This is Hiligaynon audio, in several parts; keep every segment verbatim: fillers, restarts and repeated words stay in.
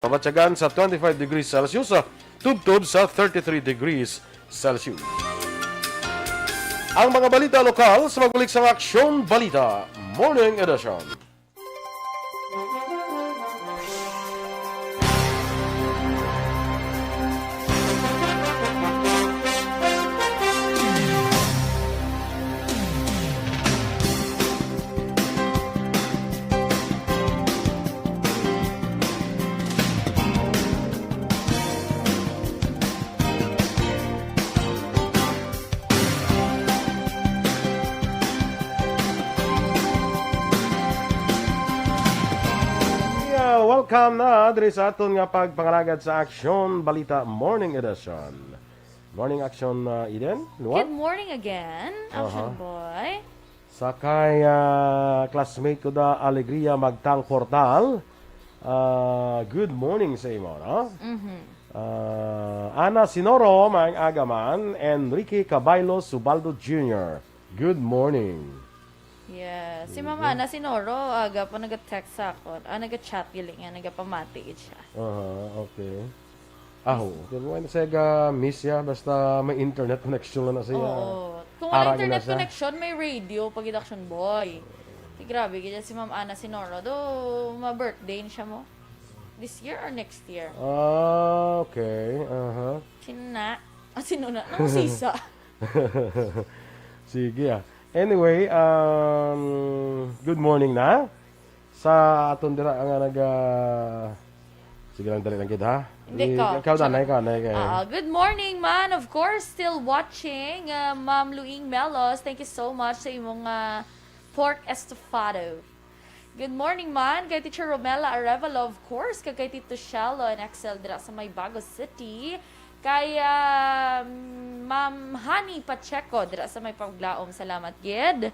Batyagan sa twenty-five degrees Celsius, ah, tubtob sa thirty-three degrees Celsius. Ang mga balita lokal sa magbalik sa Aksyon Balita Morning Edition. Yeah, welcome na diri sa aton nga pagpangalagad sa Aksyon Balita Morning Edition. Morning, Aksyon, uh, Eden. Luan? Good morning again, Action Aha. Boy. Sa kay, ah, classmate ko da, Alegria Magtang Portal. Ah, good morning sa imo, no? Mhm. Ah, Ana Sinoro, maayong aga man, Enrique Cabaylo Subaldo Junior. Good morning. Yeah. Si Mama Ana Sinoro, aga pa naga-text sa akon. Ah, naga-chat, gali nga, nagapamati gid siya. Aha, okay. Aho, kay mo sa ga miss ya, basta may internet connection na siya. Oo. Kung wala Ara internet gina siya. Connection, may radio, pag Action Boy. Di grabe, kaya si Ma'am Ana Sinoro, do, ma-birthday na siya mo. This year or next year? Ah, okay. Aha. Sino na? Ah, sino na? Nang sisa. Sige, ah. Anyway, um, good morning na. Sa aton dira nga nag, ah, sige lang, dali lang gid, ha? Hindi I-, ko. Ikaw na, Charot. Ikaw na, ikaw. Ah, good morning, man. Of course, still watching. Ah, Ma'am Luing Melos, thank you so much sa imong, ah, pork estofado. Good morning, man. Kay Teacher Romela Arevalo, of course. Kag kay Tito Shelo and Excel dira sa may Bago City. Kay, ah, Ma'am Honey Pacheco, dira sa may Paglaom. Salamat gid.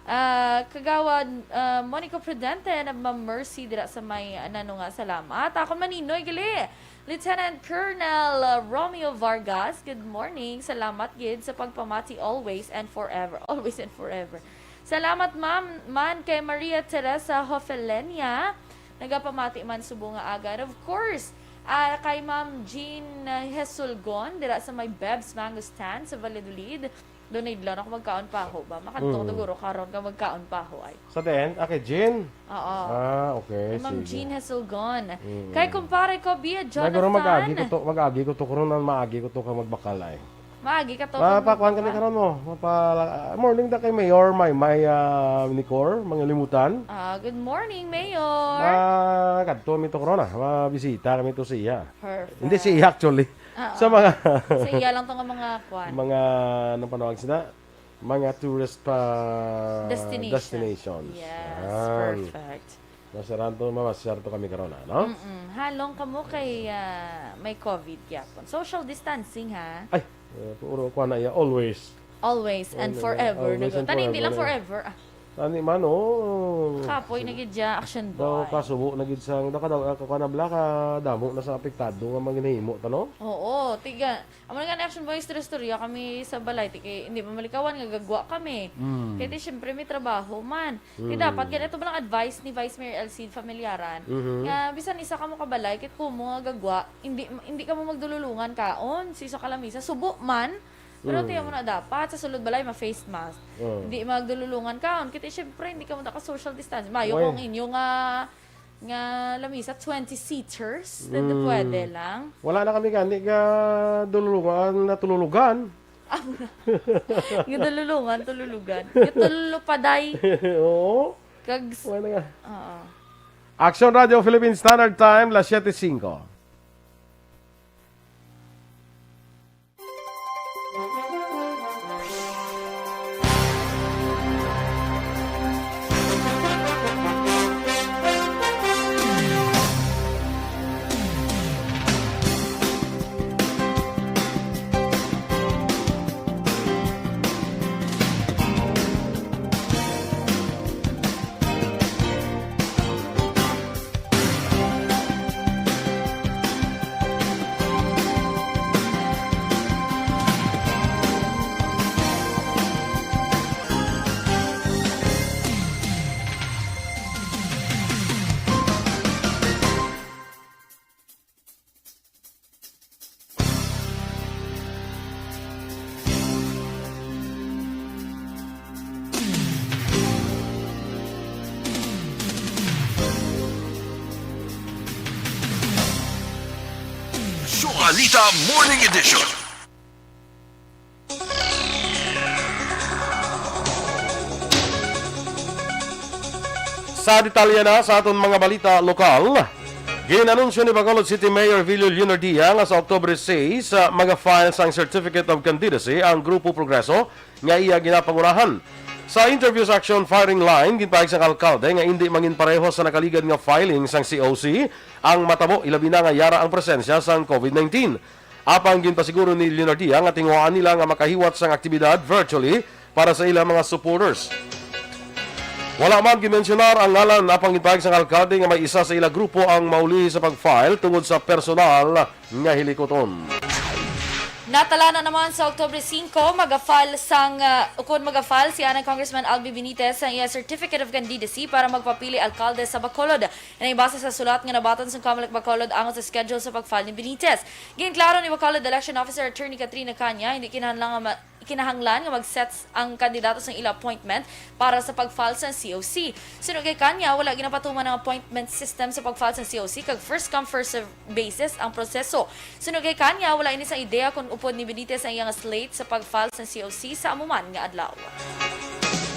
Ah, Kagawad, ah, Monico Prudente and Ma'am Mercy, dira sa may Nano nga. Salamat. Ako maninoy gali. Lieutenant Colonel, ah, Romeo Vargas, good morning. Salamat gid sa pagpamati always and forever. Always and forever. Salamat, ma'am, man kay Maria Teresa Hofelenia. Nagapamati man subong nga aga. And of course, ah, kay Ma'am Jean, ah, Hesulgon, dira sa may Beb's Mango Stand sa Valladolid. Doon na idlaw na ako magkaon paho ba? Makadto ko Mm. siguro karon ka magkaon paho ay. Sa ten? Ah, kay Jean? Oo. Ah, okay, Kay Ma'am sige. Jean Hesulgon. Mm. Kay kumpare ko, Bia Naguro mag-agi ko Jonathan. to, mag-agi ko to, karon na maagi ko to ka magbakal ay. Maagi ka to, Ma-, kung pakuan kami magpa- karon mo. Mapa-, morning da kay Mayor, may, may, ah, Nicor, mga limutan. Ah, good morning, Mayor. Ma-, kadto mi to karon, ah. Mabisita kami to siya. Perfect. Hindi siya, actually. Ah, Sa ah. mga Sa iya lang to nga mga kuan. mga, anong panawag sila? Mga tourist pa Destination. destinations. Yes, Yan. perfect. Masaran to, mamasyar to kami karon, ano? Mm-mm. Halong kamo kay, ah, may covid gyapon. Social distancing, ha? Ay, eh, puro kuha na iya, always. Always and Ano, forever. always Nago-, and tani, hindi lang forever. forever. Ah, Tani man, oh. Kapoy na gid siya, action Daw boy. kasubo na gid sang, daw ka daw, ah, kuha na bala ka, damo na sa apektado nga mga ginahimo, tano? Oo, tiga. Amo na nga ni action boy, istorya-istorya kami sa balay, ti kay hindi mamalikawan nga gagwa kami. Mm. Kay ti, syempre, may trabaho man. Ti Mm. dapat, ganito ba lang advice ni Vice Mayor Elcid Familiaran? Mhm. Nga, bisan isa ka mo kabalay, kay kumo nga gagwa, hindi, hindi ka mo magdululungan kaon, sa isa ka lamisa. Subo man, pero Mm. tiyan mo na dapat, sa sulod balay, ma-face mask. Mm. Hindi magdululungan kaon. Kay ti, syempre, hindi ka mo naka-social distance. Mayo Oy. kung inyo nga, nga lamisa, twenty seaters, then Mm. pwede lang. Wala na kami gani ka dululungan, natululugan. Amo na. Nga dululungan, tululugan. Nga tululupaday. Oo. Kag s-, Wala nga. Oo. Action Radio Philippine Standard Time, las siete cinco. Balita Morning Edition. Sa detalye na sa aton mga balita lokal, gin-anunsyo ni Bacolod City Mayor Vilio Leonardia nga sa October six, ah, maga-file sang Certificate of Candidacy ang Grupo Progreso nga iya ginapangunahan. Sa interview sa Action Firing Line, ginpahayag sang alkalde nga indi mangin pareho sa nakaligad nga filing sang C O C ang matabo, ilabi na nga yara ang presensya sang COVID nineteen. Apang ginpasiguro ni Leonardia nga tinguhaan nila nga makahiwat sang aktibidad virtually para sa ilang mga supporters. Wala man ginmensyonar ang ngalan, apang ginpahayag sang alkalde nga may isa sa ila grupo ang maulihi sa pag-file tungod sa personal nga hilikuton. Natala na naman sa Oktubre singko, mag-file sang, ah, ukon mag-file si anang Congressman Albi Benitez sang iya Certificate of Candidacy para magpapili alkalde sa Bacolod. Inay base sa sulat nga nabaton sang Comelec Bacolod angot sa schedule sa pag-file ni Benitez. Ginklaro ni Bacolod Election Officer Attorney Katrina Caña, hindi kinahanglan nga ma-, kinahanglan nga mag-set ang kandidato sang ila appointment para sa pag-file sa C O C. Suno kay Caña, wala ginapatuman ang appointment system sa pag-file sa C O C, kag first come, first serve basis ang proseso. Suno kay Caña, wala ini sang ideya kon upod ni Benitez ang iya nga slate sa pag-file sa C O C sa amo man nga adlaw.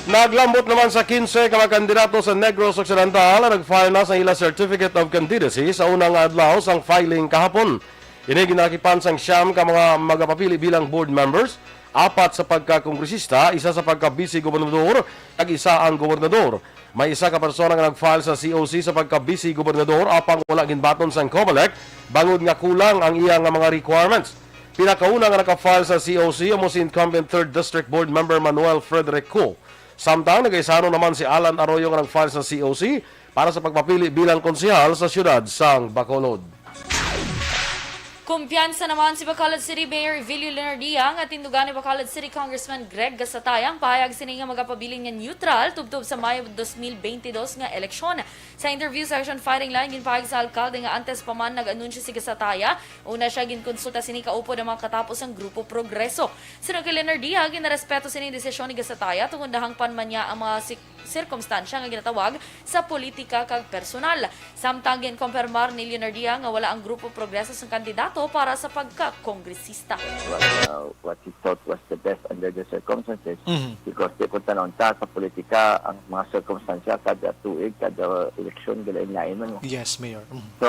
Naglambot naman sa kinse ka mga kandidato sa Negros Occidental ang nag-file na sa ila Certificate of Candidacy sa una nga adlaw sang filing kahapon. Ini ginakipan sang siyam ka mga magapapili bilang board members, apat sa pagka-kongresista, isa sa pagka-vice gobernador, kag isa ang gobernador. May isa ka persona nga nag-file sa C O C sa pagka-vice gobernador, apang wala ginbaton sang Comelec bangod nga kulang ang iya nga mga requirements. Pinakauna nga naka-file sa C O C amo si incumbent third District Board Member Manuel Frederick Co. Samtang nagaisanon naman si Alan Arroyo nga nag-file sa C O C para sa pagpapili bilang konsehal sa siyudad sang Bacolod. Kumpiyansa naman si Bacolod City Mayor Evelio Leonardia nga tindugan ni Bacolod City Congressman Greg Gasataya ang pahayag sini nga magapabilin nga neutral tubtob sa Mayo dos mil bente dos nga eleksyon. Sa interview sa Action Firing Line, ginpahayag sa alkalde nga antes pa man nag-anunsyo si Gasataya, una sia ginkonsulta sini kaupod ang mga katapos sang Grupo Progreso. Suno kay Leonardia, ginarespeto sini ang desisyon ni Gasataya tungod nahangpan man niya ang mga sik-, sirkumstansya nga ginatawag sa politika kag personal. Samtang ginkumpirmar ni Leonardia nga wala ang Grupo Progreso sang kandidato para sa pagkakongresista. What, uh, what he thought was the best under the circumstances. Mhm. Because di ko tanong ta sa politika ang mga sirkumstansya kada tuig, kada eleksyon, galain-lain man. Yes, Mayor. Mhm. So,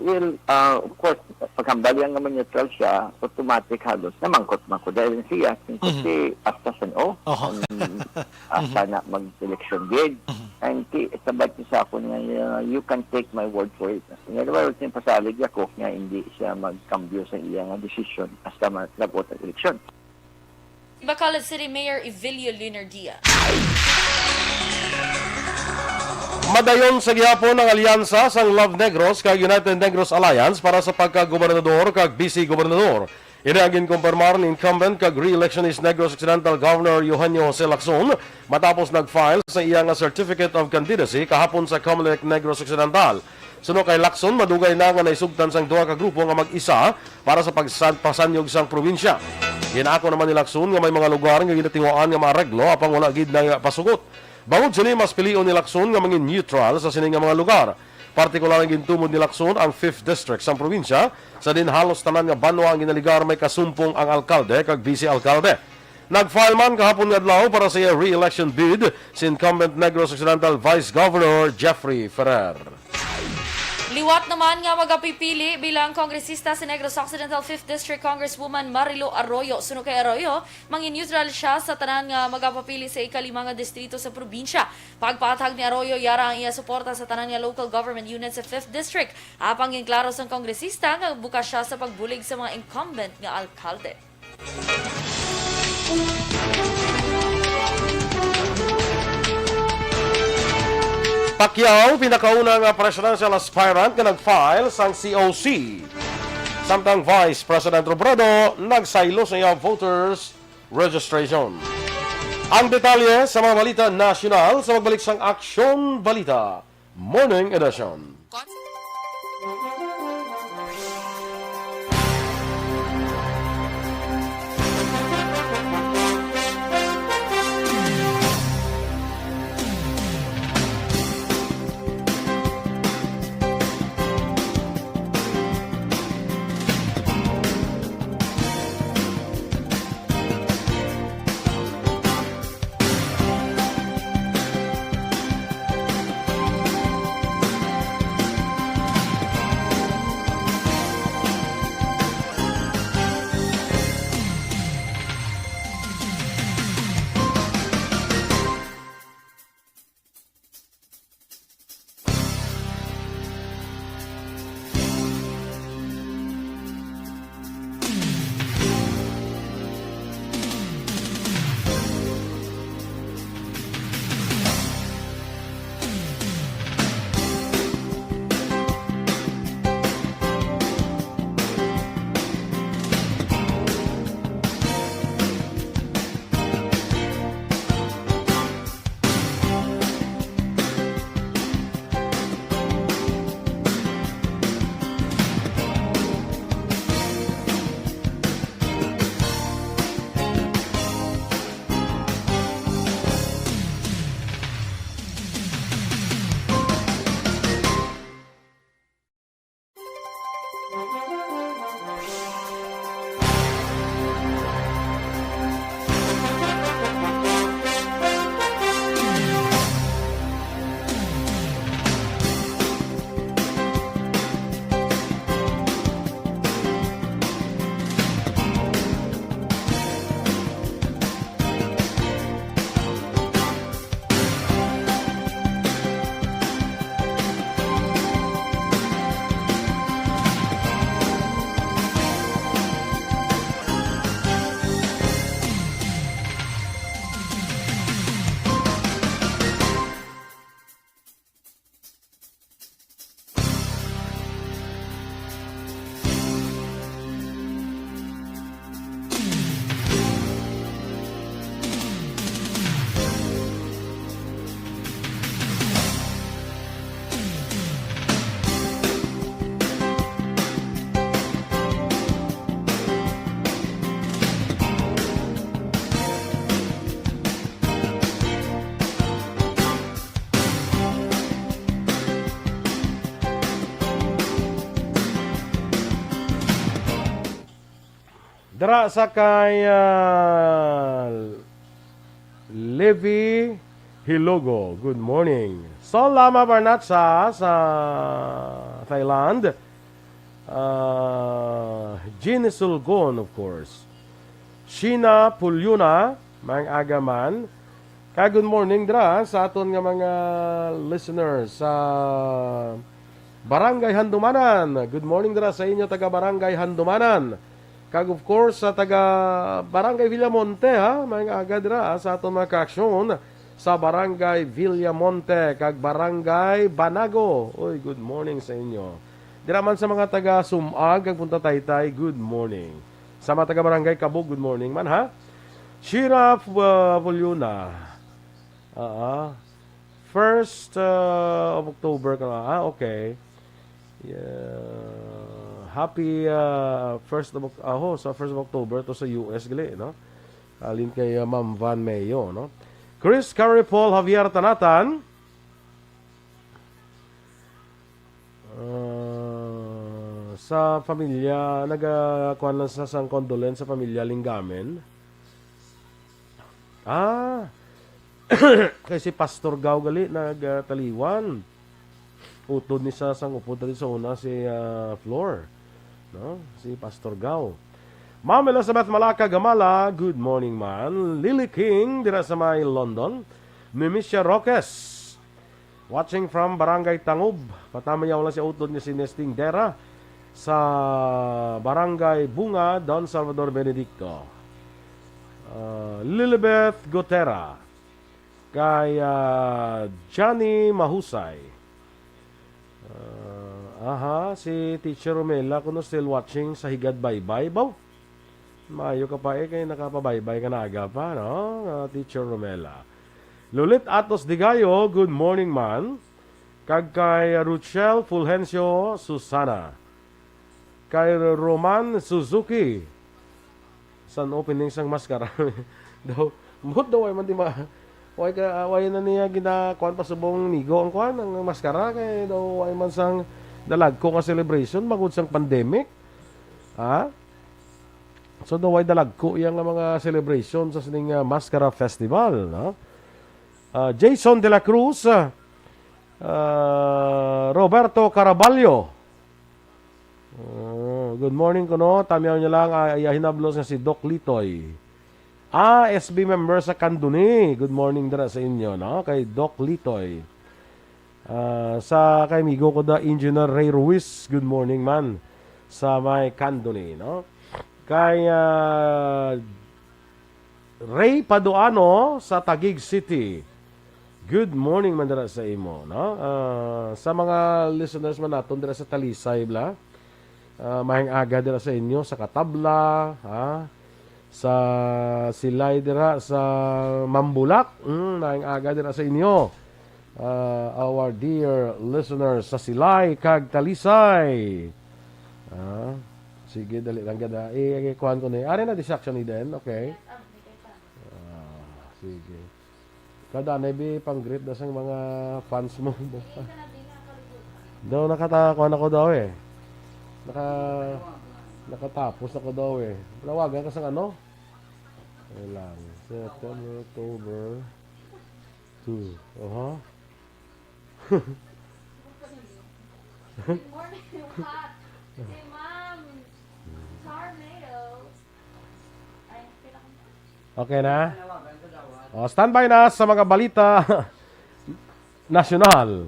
well, uh, of course, paghambal niya nga neutral siya, automatic halos namangkot man ko dahil siya, Mhm. si Asta San O. Oho. Ang, ah, Mhm. sana mag-election gid. Mhm. And ki-, sabat ko sa akon nga, uh, you can take my word for it. Nga naman, pasalig ako nga hindi siya magkambyo sa iya nga desisyon hasta ma-, nag-vote ang eleksyon. Bacolod City Mayor Evelio Leonardia. Madayon sa gihapon ang alyansa sang Love Negros kag United Negros Alliance para sa pagkagobernador kag vice-gobernador. Ini ang ginkumpirmar ni incumbent kag re-electionist Negros Occidental Governor Eugenio Jose Lacson matapos nag-file sa iya nga Certificate of Candidacy kahapon sa Comelec Negros Occidental. Suno kay Lacson, madugay na nga naisugtan sang duha ka grupo nga mag-isa para sa pagsa-, pasanyog sang probinsya. Ginako naman ni Lacson nga may mga lugar nga ginatinguhaan nga maareglo apang wala gid na pasugot. Bangod sini, mas pilion ni Lacson nga mangin neutral sa sini nga mga lugar. Partikular nga gintumod ni Lacson ang Fifth District sang probinsya, sa diin halos tanan nga banwa ang ginaligar may kasumpong ang alkalde kag vice-alkalde. Nag-file man kahapon nga adlaw para sa iya re-election bid si incumbent Negros Occidental Vice Governor Jeffrey Ferrer. Liwat naman nga magapipili bilang kongresista si Negros Occidental Fifth District Congresswoman Marilo Arroyo. Suno kay Arroyo, mangin-neutral sia sa tanan nga magapapili sa ikalima nga distrito sa probinsya. Pagpaathag ni Arroyo, yara ang iya suporta sa tanan nga local government unit sa Fifth District. Apang ginklaro sang kongresista nga bukas sia sa pagbulig sa mga incumbent nga alkalde. Pacquiao, pinakauna nga presidential aspirant nga nag-file sang C O C. Samtang Vice President Robredo nagsaylo sa iya voters registration. Ang detalye sa mga balita nasyonal sa pagbalik sang Aksyon Balita Morning Edition. Dira sa kay, ah, Levi Hilogo. Good morning. Sol Lama Barnatsa sa Thailand. Ah, Jean Sulgon, of course. Sheena Pulyuna, maayong aga man. Kag good morning dira sa aton nga mga listeners sa Barangay Handumanan. Good morning dira sa inyo, taga Barangay Handumanan. Kag of course, sa taga Barangay Villamonte, ha? Maayong aga dira, ha, sa aton mga kaaksyon sa Barangay Villamonte kag Barangay Banago. Uy, good morning sa inyo. Dira man sa mga taga Sumag kag Punta Taytay, good morning. Sa mga taga Barangay Kabog, good morning man, ha? Shira, uh, Pulyuna. Ah, ah. First, uh, of October ka na. Ah, okay. Yeah. Happy, uh, first of Oc-, ah, ho, sa first of October to sa U S gali, no? Alin kay, uh, Ma'am Van Mayo, no? Chris Carrie Paul Javier Tanatan. Ah, sa pamilya, naga-, kuwan lang sa sang condolence sa pamilya Linggamen. Ah, kay si Pastor Gao gali nagtaliwan. Utod ni sa sang upod dali sa una si, ah, Flor. No? Si Pastor Gao. Ma'am Elizabeth Malaka Gamala, good morning man. Lily King, dira sa may London. Nemesia Roques, watching from Barangay Tangub. Patamayaw lang siya utod nga si Nesting Dera sa Barangay Bunga, Don Salvador Benedicto. Ah, Lilibeth Gotera, kay, ah, Johnny Mahusay. Ah, aha, si Teacher Romela kuno still watching sa Higad Baybay. Baw, maayo ka pa eh, kay nakapabaybay ka na aga pa, no? Ah, Teacher Romela. Lulit Atos Digayo, good morning man. Kag kay Ruchel Fulgencio Susana. Kay Roman Suzuki. San opening sang maskara? Daw, buot daw, way man di ma-, way ka, way na niya gina-, kuwan pa subong nigo ang kuwan, ang maskara, kay daw way man sang dalagko nga celebration, bangod sang pandemic. Ha? So, daw way dalagko iya nga mga celebration sa sining, ah, Maskara Festival, no? Ah, Jason de la Cruz, ah, ah, Roberto Caraballo. Oh, good morning kuno. Tamyaw niya lang, ah, iya hinablos nga si Doc Litoy. Ah, S B member sa Candoni. Good morning dira sa inyo, no? Kay Doc Litoy. Ah, sa kay amigo ko da, Engineer Ray Ruiz, good morning man. Sa may Candoni, no? Kay, ah, Ray Paduano sa Taguig City. Good morning man dira sa imo, no? Ah, sa mga listeners man naton dira sa Talisay, bla. Ah, maayong aga dira sa inyo, sa Katabla, ha? Sa Silay dira sa Mambulak, mm, maayong aga dira sa inyo. Ah, our dear listeners sa Silay kag Talisay. Ah, sige, dali lang gada. I-, i-, kuhan ko ni. Ari na distraction ni Den, okay? Ah, sige. Kada na bi pang greet da sang mga fans mo. Daw nakata-, kuan ako daw eh. Naka, nakatapos ako daw eh. Panawagan ka sa ano? Kailang. September, October, two. Aha. Good morning, Pat. Si Ma'am Carmelo. Ay, pinaka- Okay na? O, standby na sa mga balita nasyonal.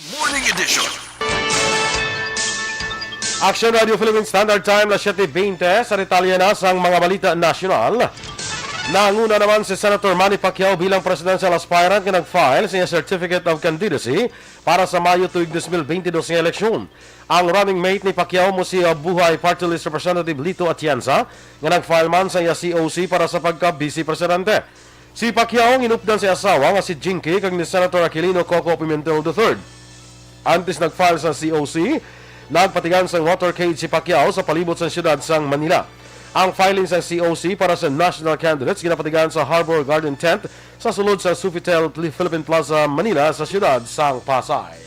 Morning edition. Action Radio Philippine Standard Time, las siete veinte. Sa detalye na sang mga balita nasyonal, nanguna naman si Senator Manny Pacquiao bilang presidential aspirant nga nag-file sa iya Certificate of Candidacy para sa Mayo tuig dos mil bente dos nga eleksyon. Ang running mate ni Pacquiao mo si, uh, Buhay Party List Representative Lito Atienza, nga nag-file man sa iya C O C para sa pagka-vice presidente. Si Pacquiao ang inupdan sa asawa nga si Jinky kag ni Senator Aquilino Coco Pimentel the third. Antes nag-file sa C O C, nagpatigan sang motorcade si Pacquiao sa palibot sang siyudad sang Manila. Ang filing sang C O C para sa national candidates ginapatigan sa Harbor Garden Tent sa sulod sa Sofitel Pli-, Philippine Plaza, Manila, sa siyudad sang Pasay.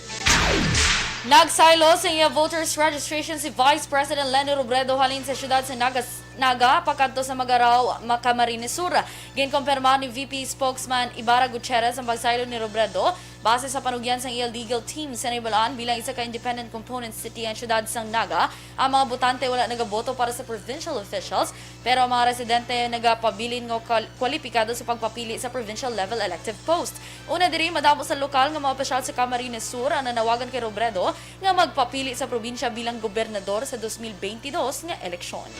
Nagsaylo sa iya voters registration si Vice President Leni Robredo halin sa siyudad sa Naga, Naga pakadto sa Magaraw, ma-, Camarines Sur. Ginkumpirma ni V P spokesman Ibarra Gutierrez ang pagsaylo ni Robredo. Base sa panugyan sang iya legal team, sa nahibalaan bilang isa ka independent component city ang siyudad sang Naga, ang mga botante wala nagaboto para sa provincial officials, pero ang mga residente nagapabilin nga kwal-, kwalipikado sa pagpapili sa provincial level elective post. Una diri, madamo sa lokal nga mga opisyal sa Camarines Sur ang nanawagan kay Robredo nga magpapili sa probinsya bilang gobernador sa dos mil bente dos nga eleksyon.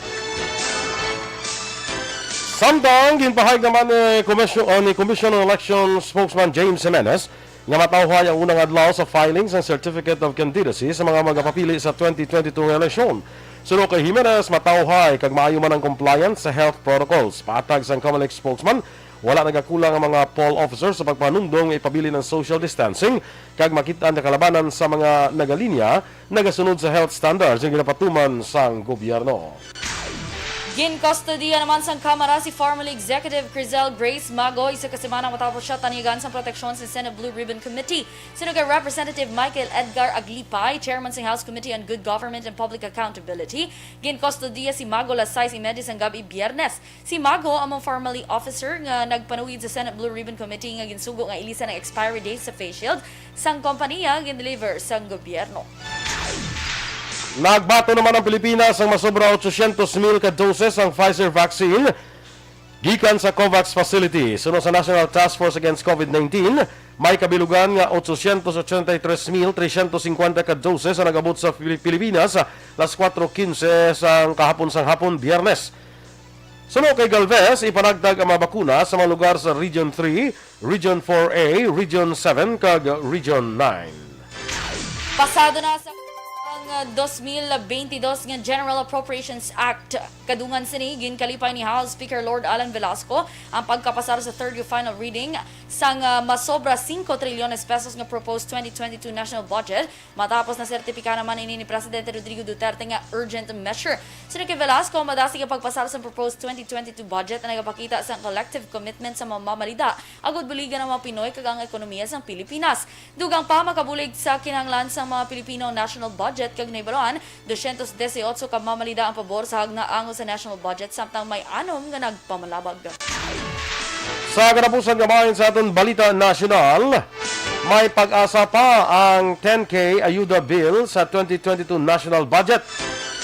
Samtang ginpahayag naman ni Commission, o ni Commission on Election Spokesman James Jimenez nga matawhay ang unang adlaw sa filing sang Certificate of Candidacy sa mga magapapili sa twenty twenty-two nga eleksyon. Suno kay Jimenez, matawhay kag maayo man ang compliance sa health protocols. Patag sang Comelec spokesman, wala nagakulang ang mga poll officers sa pagpanumdom nga ipabilin ang social distancing kag makit-an nga kalabanan sa mga nagalinya nagasunod sa health standards nga ginapatuman sang gobyerno. Ginkustodiya naman sang Kamara si formerly Executive Crizel Grace Mago isa ka semana matapos siya tanigan sang proteksyon sa Senate Blue Ribbon Committee. Suno kay Representative Michael Edgar Aglipay, chairman sang House Committee on Good Government and Public Accountability, ginkustodiya si Mago las sais y media sang gab-i Biyernes. Si Mago amo ang formerly officer nga nagpanugid sa Senate Blue Ribbon Committee nga ginsugo nga ilisan ang expiry date sa face shield sang kompanya nga gin-deliver sang gobyerno. Nagbaton naman ang Pilipinas sang masobra otso syentos mil ka doses sang Pfizer vaccine gikan sa COVAX facility. Suno sa National Task Force Against COVID nineteen, may kabilugan nga otso syentos ochenta y tres mil tresyentos singkwenta ka doses ang nag-abot sa Pili-, Pilipinas alas kuwatro kinse sang kahapon sang hapon, Biyernes. Suno kay Galvez, ipanagtag ang mga bakuna sa mga lugar sa Region three, Region four A, Region seven, kag Region nine. Pasado na sa ang, uh, dos mil bentidós nga General Appropriations Act. Kadungan sini, ginkalipay ni House Speaker Lord Alan Velasco ang pagkapasar sa third ug final reading sang, uh, masobra singko trilyones pesos nga proposed twenty twenty-two national budget, matapos na sertipika naman ini ni Presidente Rodrigo Duterte nga urgent measure. Suno kay Velasco, madasig ang pagpasar sa proposed twenty twenty-two budget na nagapakita sang collective commitment sa mga mamalida agud buligan ang mga Pinoy kag ang ekonomiya sang Pilipinas. Dugang pa, makabulig sa kinahanglan sang mga Pilipino ang national budget kag nahibaluan, dosyentos disiotso ka mamalida ang pabor sa hagna angot sa national budget, samtang may anom nga nagpamalabag. Sa katapusan nga bahin sa aton balita nasyonal, may pag-asa pa ang ten K ayuda bill sa twenty twenty-two national budget.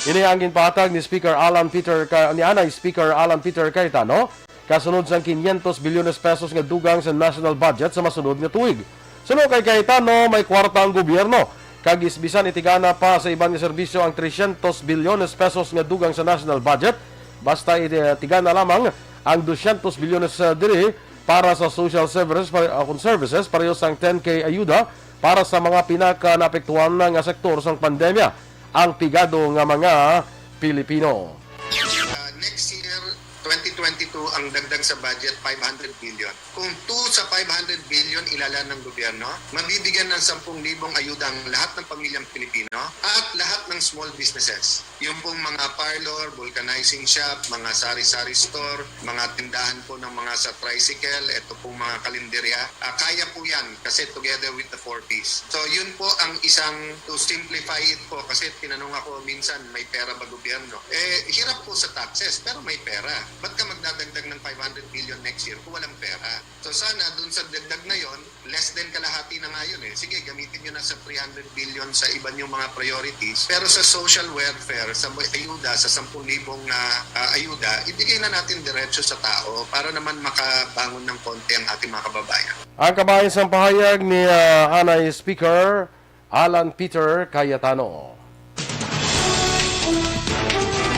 Ini ang ginpahatag ni Speaker Alan Peter Ca-, ni anay Speaker Alan Peter Cayetano, kasunod sang quinientos bilyones pesos nga dugang sa national budget sa masunod nga tuig. Suno kay Cayetano, may kwarta ang gobyerno, kag is-, bisan itigana pa sa iban nga serbisyo ang tresyentos bilyones pesos nga dugang sa national budget, basta itigana lamang ang dosyentos bilyones, ah, diri para sa social services, pa-, ah, kun services, pareho sang ten K ayuda para sa mga pinaka-naapektuhan nga sektor sang pandemya, ang pigado nga mga Pilipino. Uh, next year, twenty twenty-two, ang dagdag sa budget, five hundred billion. Kung two sa five hundred billion ilalaan ng gobyerno, mabibigyan ng sampung libong ayuda ang lahat ng pamilyang Pilipino at lahat ng small businesses. Yung pong mga parlor, vulcanizing shop, mga sari-sari store, mga tindahan po ng mga sa tricycle, ito pong mga kalenderya, ah, kaya po yan kasi together with the four Ps. So, yun po ang isang, to simplify it po, kasi tinanong ako minsan, "May pera ba gobyerno?" Eh, hirap po sa taxes, pero may pera. Ba't ka magdadagdag ng five hundred billion next year kung walang pera? So, sana dun sa dagdag na yon, less than kalahati na nga yun eh. Sige, gamitin nyo na sa three hundred billion sa iba nyong mga priorities. Pero sa social welfare, sa may ayuda, sa sampung libong na, ah, ayuda, ibigay na natin diretso sa tao para naman makabangon ng konti ang ating mga kababayan. Ang kabahin sang pahayag ni, ah, anay Speaker Alan Peter Cayetano.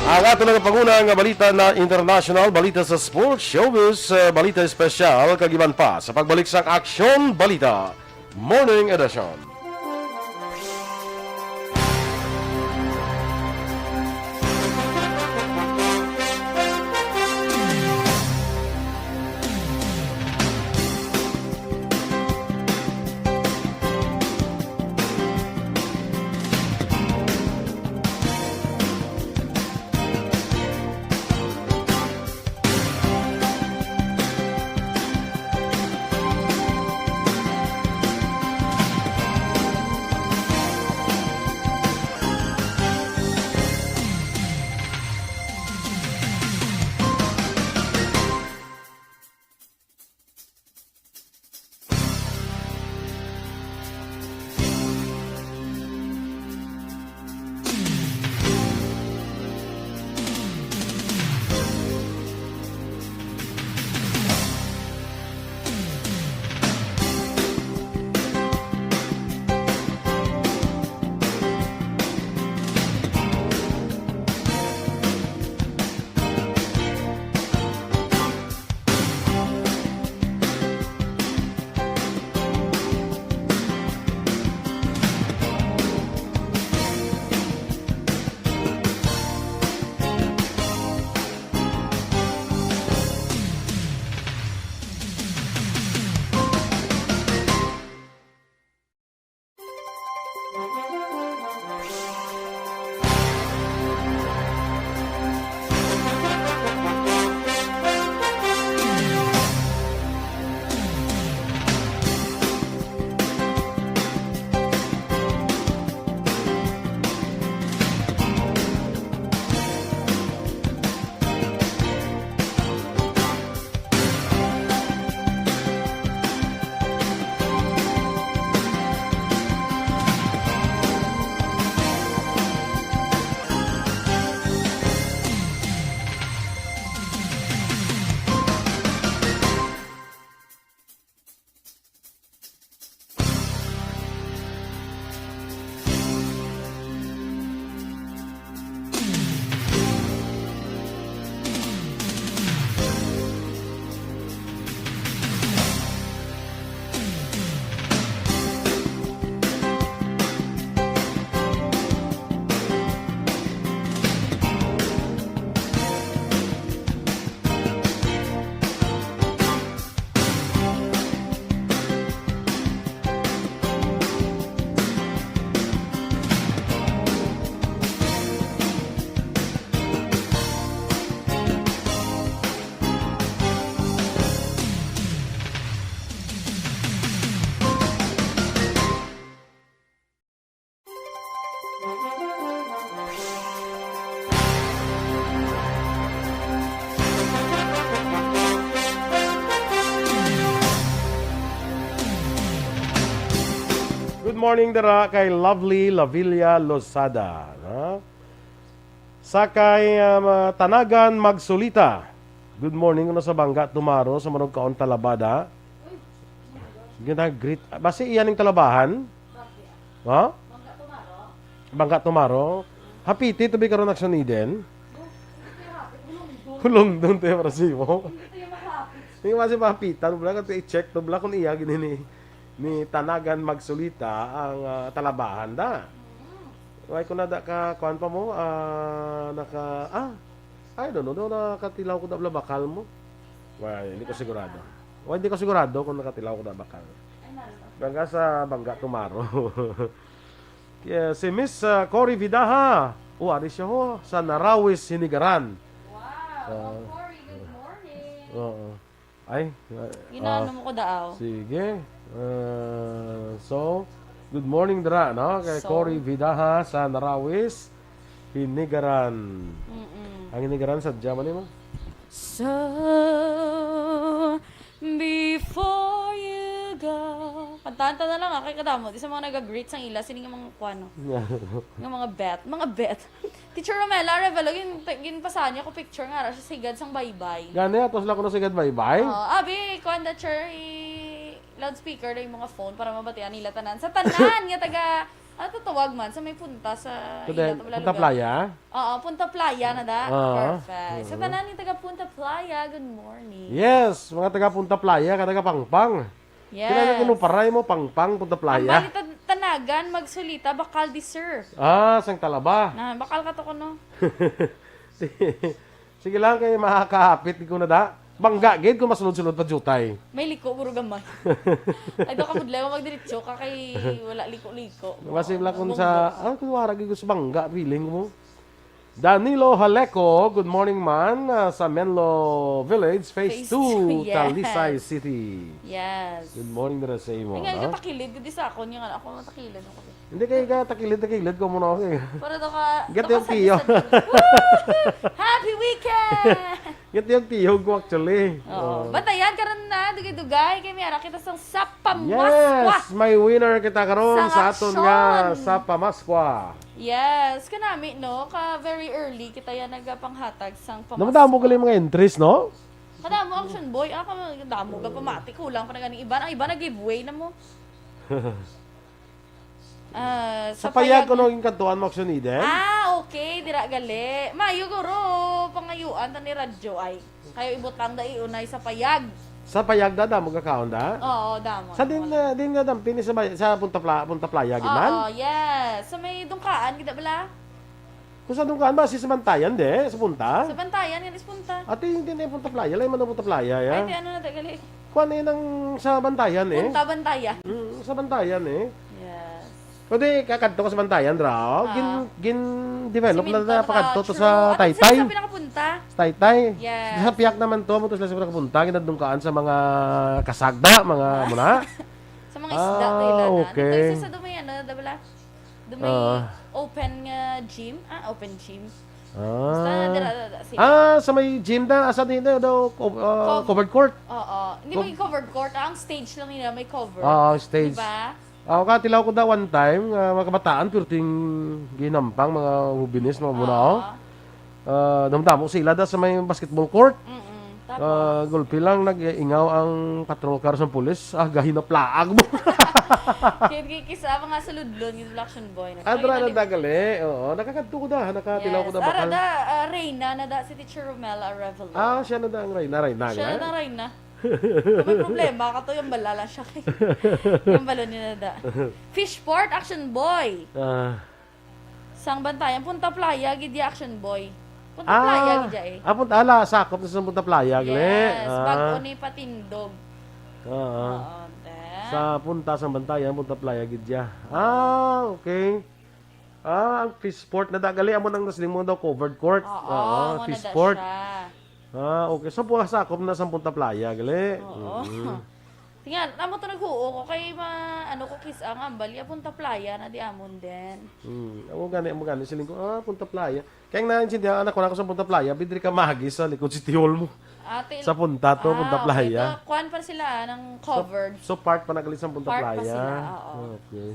Ang ato nga panguna nga balita na international, balita sa sports, showbiz, eh, balita espesyal, kag iban pa sa pagbalik sang Aksyon Balita Morning Edition. Morning dira kay Lovely Lavilla Lozada, ha? Sa kay, um, uh, Tanagan Magsulita. Good morning, kuno sa Bangga Tumaro, sa Manugkaon Talabada. Gina-greet. Basi iya ning Talabahan? Ha? Bangga Tumaro? Hapiti to bi karon, Action Eden. Hulong doon tayo para sa imo. Hindi basi mahapitan, wala ka i-check to, wala kung iya gini ni, ni Tanagan Magsulita ang, ah, Talabahan da. Why ko na da ka, kuan pa mo, ah, naka, ah, I don't know, daw nakatilaw ko da bala bakal mo. Well, hindi ko sigurado. Well, hindi ko sigurado kung nakatilaw ko da bakal. Bangga sa Bangga Tumaro. Kaya si Miss, ah, Cory Vidaha. O, ari siya ho, sa Narawis, Hinigaran. Wow, Ah. Cory, good morning. Oo. Ay, ah, Ginaano ah, mo ko daaw? Sige. Ah, so, good morning dira, no? Kay So? Cory Vidaha sa Narawis, Hinigaran. Mm-mm. Ang Hinigaran sa Germany mo? So, before you go. Kantahan ta na lang, ah, kay kadamo. Di sa mga nag-greet sang ila, sini nga mga kuwano. Nga mga bet. Mga bet. Teacher Romela Arevalo, gin-, ginpasahan niya ko picture nga ara siya sigad sang baybay. Gani, ato sila kuno sigad baybay? Oo, abi, kuwan da, sir, i-loudspeaker na yung mga phone para mabatian nila tanan. Sa tanan nga taga, ano to tawag man? Sa may punta sa Sa ila den, to, Punta Lalugan. Playa? Oo, Punta Playa na da. Oo. Perfect. Sa Oo. tanan nga taga Punta Playa, good morning. Yes, mga taga Punta Playa, ka taga Pangpang. Yes. Kinahanglan inuparay mo, Pangpang, Punta Playa. Ang bali tan-, Tanagan, Magsulita, bakal di, sir. Ah, sang Talaba. Na, bakal ka to kuno. Sige lang, kay makakahapit ko na da. Bangga gid kung masulod-sulod pa jutay. May liko, guro, gamay. Ay, daw ka problema, magdiretso ka kay wala liko-liko. Basi lang kung sa, Bunggo. ah, kung wala gid ko sa Bangga, feeling mo. Danilo Haleco, good morning, man. Ah, sa Menlo Village, Phase Phase two, two, yes. Talisay City. Yes. Good morning dira sa imo, Ay, nga, no? Katakilid, gudi sa akon, yung ano, ako matakilid ako. Hindi kayo katakilid-takilid ko muna, okay. Para daw ka, Get daw yung ka tiyo. sa- Woo! Happy weekend! Get yung tiyog ko, actually. Oo. Oh. Bantayan, karon na, dugay-dugay, kay may ara kita sang Sapamaswa. Yes, may winner kita karon Sa sa aton nga aksyon. Sapamaswa. Yes, kanami, no? Ka very early kita yan nagapanghatag sang pamaswa. Namadamo gali mga entries, no? Kadamo, Action Boy. Ah, kadamo ka pamati. Kulang pa na ganing iban. Ang iban na giveaway na mo. Ah, Sa sa payag payag ko na- nung kantuan mo, Action Eden? Ah, okay. Dira gali. Mayo, guro. Pangayuan ta ni radyo ay. Kayo ibutang da iunay sa payag. Sa payag da, damo ka kaon da? Oo, damo. Sa din, Wala. ah, din nga dampin sa bay-, sa Punta Pla-, Punta Playa, gid man? Oo, yes. Sa may dungkaan, kita bala? Kung sa dungkaan ba, si sa Bantayan, de? Sa Punta? Sa Bantayan, yan is Punta. Ate, hindi na yung Punta Playa. Lain man ang Punta Playa, ya? Ay, di ano na, tagali. Kuwan eh, nang sa Bantayan, eh. Punta Bantayan. Mm, sa Bantayan, eh. Yes. Pwede kakadto ka sa Bantayan, dra, oh. Ah. Gin-, gin-develop Si na Minto na pakadto to Nacho. sa Ato Taytay. sila sa pinakapunta. Sa Taytay. Yes. Sa piyak naman to, mo to sila sa pinakapunta, ginadungkaan sa mga kasagda, mga Ah. muna. Sa mga isda, Ah, kailangan. okay. Ito isa sa dumay, ano, da bala? Dumay Ah. open nga gym. Ah, open gym. Ah. Basta, dira, dira, dira, sila. Ah, sa may gym na, asa din na daw, co-, ah, Co-, covered court? Oo. Hindi Co-, may covered court. Ang stage lang nila may cover. Ah, ang stage. Diba? Ah, katilaw ko da one time, nga mga kabataan, pirting ginampang, mga hubines, mga muna, Oo. oh. Ah, damdamo sila da sa may basketball court. Mm-mm. Tapos? Ah, gulpi lang, nag-ingaw ang patrol car sa pulis. Ah, gahi na plaag mo. Kaya kisa mga suludlon, yung Action Boy. Ah, dra na Ay, dagali. Oo, nakakadto ko da, nakatilaw ko Yes. da Ara bakal. da, ah, Reyna na da si Teacher Romel Arevalo. Ah, siya na da ang Reyna, Reyna Siya nga? na da ang Reyna. May problema ka to, yung bala lang siya kay. Yung balo niya na da. Fishport, Action Boy. Ah. Sang Bantayan, Punta Playa, gid ya, Action Boy. Punta Ah, Playa, gid ya eh. ah, Punta, ala, sakop na sa Punta Playa, gali. Yes, Ah. bago ni Patindog. Oo. Oo, then. Sa Punta, sang Bantayan, Punta Playa, gid ya. Ah, okay. Ah, ang Fishport na da, gali, amo nang nasiling mo daw covered court. Oo, Oo, amo na da Fishport. siya. Ah, okay. So, buha sakop na sa Punta Playa, gali. Oo. Mm. Tingnan, amo to naghuo ko kay ma-, ano ko, kis-, ang ambal, ya Punta Playa na di amon din. Hmm. Amo gani, amo gani. Siling ko, ah, Punta Playa. Kaya naintindihan, anak ko na ako sa Punta Playa, bidri ka magi sa likod City Hall mo. Ate, Sa Punta to, Punta ah, okay. Playa. Ito, kuwan pa sila, ah, ng So, covered. so part pa nagalit sa Punta Part pa Playa. sila, oo. Okay.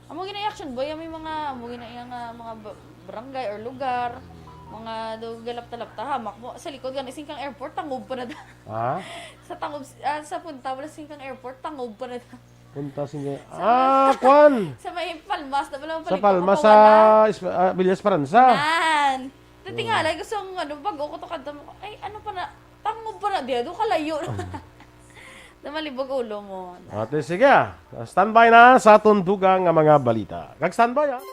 Amo gina action, boy, may mga, amo gina iya nga mga ba-, barangay or lugar, mga do galapta-lapta, hamak mo sa likod gani singkang airport, tangob pa na da. Ha? Sa tangob, ah, sa punta wala singkang airport, tangob pa na da. Punta singkang, ah, kwan! Sa may Palmas, na wala Sa paliko, Palmas, sa kapawalan. Esp-, ah, Villa Esperanza. Nan. Natingala, gusto ang ano, bago ko to kadto mo, ay, ano pa na, tangob pa na diya, do kalayo. Namalibog ulo mo. Ate, sige, ah. Standby na sa aton dugang nga mga balita. Kag standby, ah.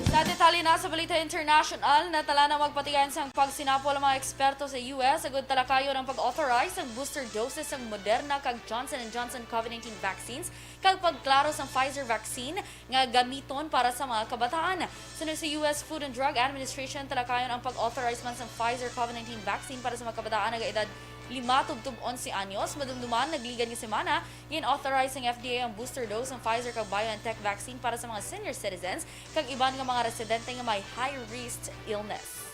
Sa detalye na sa balita international, natala na magpatigayon sang pagsinapol ang mga eksperto sa U S agud talakayon ang pag-authorize sang booster doses sang Moderna kag Johnson and Johnson COVID nineteen vaccines kag pagklaro sang Pfizer vaccine nga gamiton para sa mga kabataan. Suno sa U S Food and Drug Administration, talakayon ang pag-authorize man sang Pfizer COVID nineteen vaccine para sa mga kabataan nga edad lima tubtob onse anyos. Madumduman, nagligan nga semana, gin-authorize sang F D A ang booster dose sang Pfizer kag BioNTech vaccine para sa mga senior citizens kag iban nga mga residente nga may high-risk illness.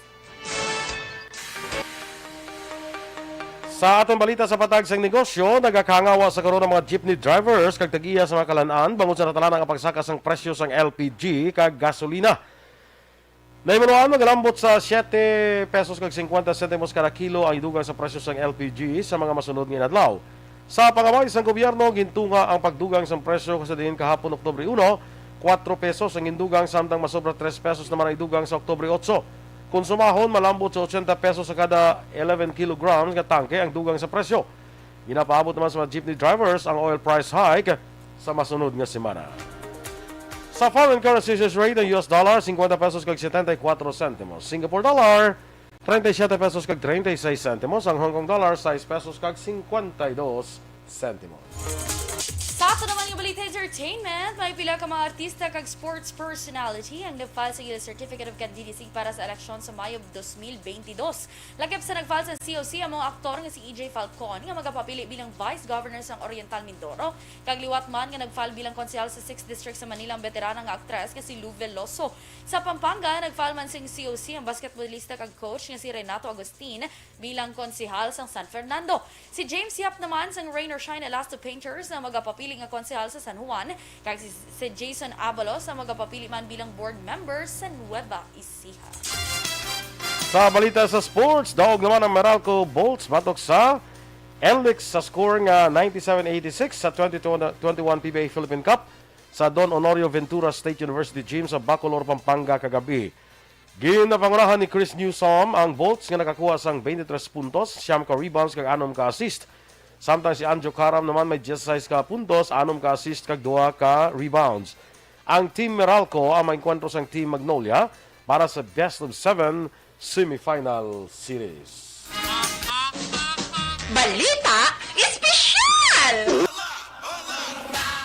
Sa aton balita sa patag sang negosyo, nagakangawa sa karon ang mga jeepney drivers kag tag-iya sa mga kalan-an bangod sa natalana nga pagsaka sang presyo sang L P G kag gasolina. Nahimunoan magalambot sa siete pesos kag cincuenta sentimos kada kilo ang idugang sa presyo sang L P G sa mga masunod nga inadlaw. Sa pangabay sang gobyerno, gintunga ang pagdugang sang presyo sa diin kahapon, Oktubre uno, kuwatro pesos ang gindugang, samtang masobra tres pesos naman ang idugang sa Oktubre otso. Kon sumahon, malambot sa ochenta pesos sa kada eleven kilograms nga tangke ang dugang sa presyo. Ginapaabot naman sa mga jeepney drivers ang oil price hike sa masunod nga semana. Sa foreign currency exchange rate, ang U S dollar, cincuenta pesos kag setenta y cuatro centimos. Singapore dollar, treinta y siete pesos kag treinta y seis centimos. Ang Hong Kong dollar, sais pesos kag cincuenta y dos centimos. Sa ato naman nga balita entertainment, may pila ka mga artista kag sports personality ang nag-file sa ila Certificate of Candidacy para sa eleksyon sa Mayo dos mil benti dos. Lakip sa nag-file sa C O C ang mga aktor nga si E J Falcon nga magapapili bilang Vice Governor sang Oriental Mindoro, kag liwat man nga nag-file bilang konsehal sa Sixth District sa Manila ang beterana nga aktres nga si Lou Veloso. Sa Pampanga, nag-file man sing C O C ang basketbolista kag coach nga si Renato Agustin bilang konsehal sang San Fernando. Si James Yap naman sang Rain or Shine Elasto Painters ang magapapili nga konsehal sa San Juan, kag si, si Jason Abalos ang magapapili man bilang board member sa Nueva Ecija. Sa balita sa sports, daog naman ang Meralco Bolts batok sa N L I C sa score nga ninety-seven eighty-six sa twenty twenty-one P B A Philippine Cup sa Don Honorio Ventura State University Gym sa Bacolor, Pampanga kagab-i. Ginapangunahan ni Chris Newsom ang Bolts nga nakakuha sang twenty-three puntos, siyam ka rebounds kag anom ka assist. Samtang si Anjo Karam naman may dieciséis ka puntos, anom ka assist kag duha ka rebounds. Ang Team Meralco ang maengkwentro sang Team Magnolia para sa best of seven semifinal series. Balita Espesyal!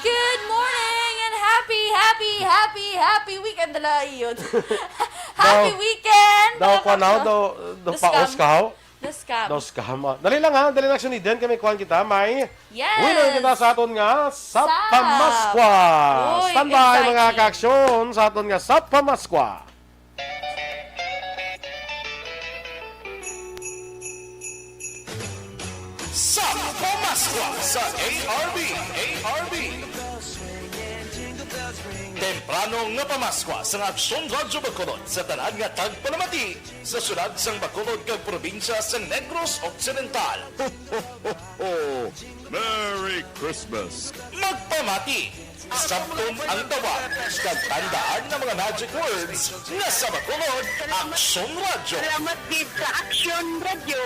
Good morning and happy, happy, happy, happy weekend, dala, yun. Happy Daw, weekend, daw, mga kwan, daw, kapatid. Daw, daw, Dos paos kam. Ka, haw? Dos kam. Dos kam, ah. Dali lang, ha? Dali lang, Suniden. Kami, kwan kita. May Yes. Winner kita sa aton nga sa Sa. Pamaskwa. Uy, Standby, mga exciting. Kaaksyon, sa aton nga sa Pamaskwa. Sa Pamaskwa sa A R B, A R B. Temprano nga Pamaskwa sa Aksyon Radyo Bacolod sa tanan nga tagpalamati sa syudad sang Bacolod kag probinsya sang Negros Occidental. Ho, ho, ho, ho. Merry Christmas! Magpamati! Sabton ang tawag kag tandaan ang mga magic words nga sa Bacolod, Aksyon Radyo. Salamat gid sa Aksyon Radyo.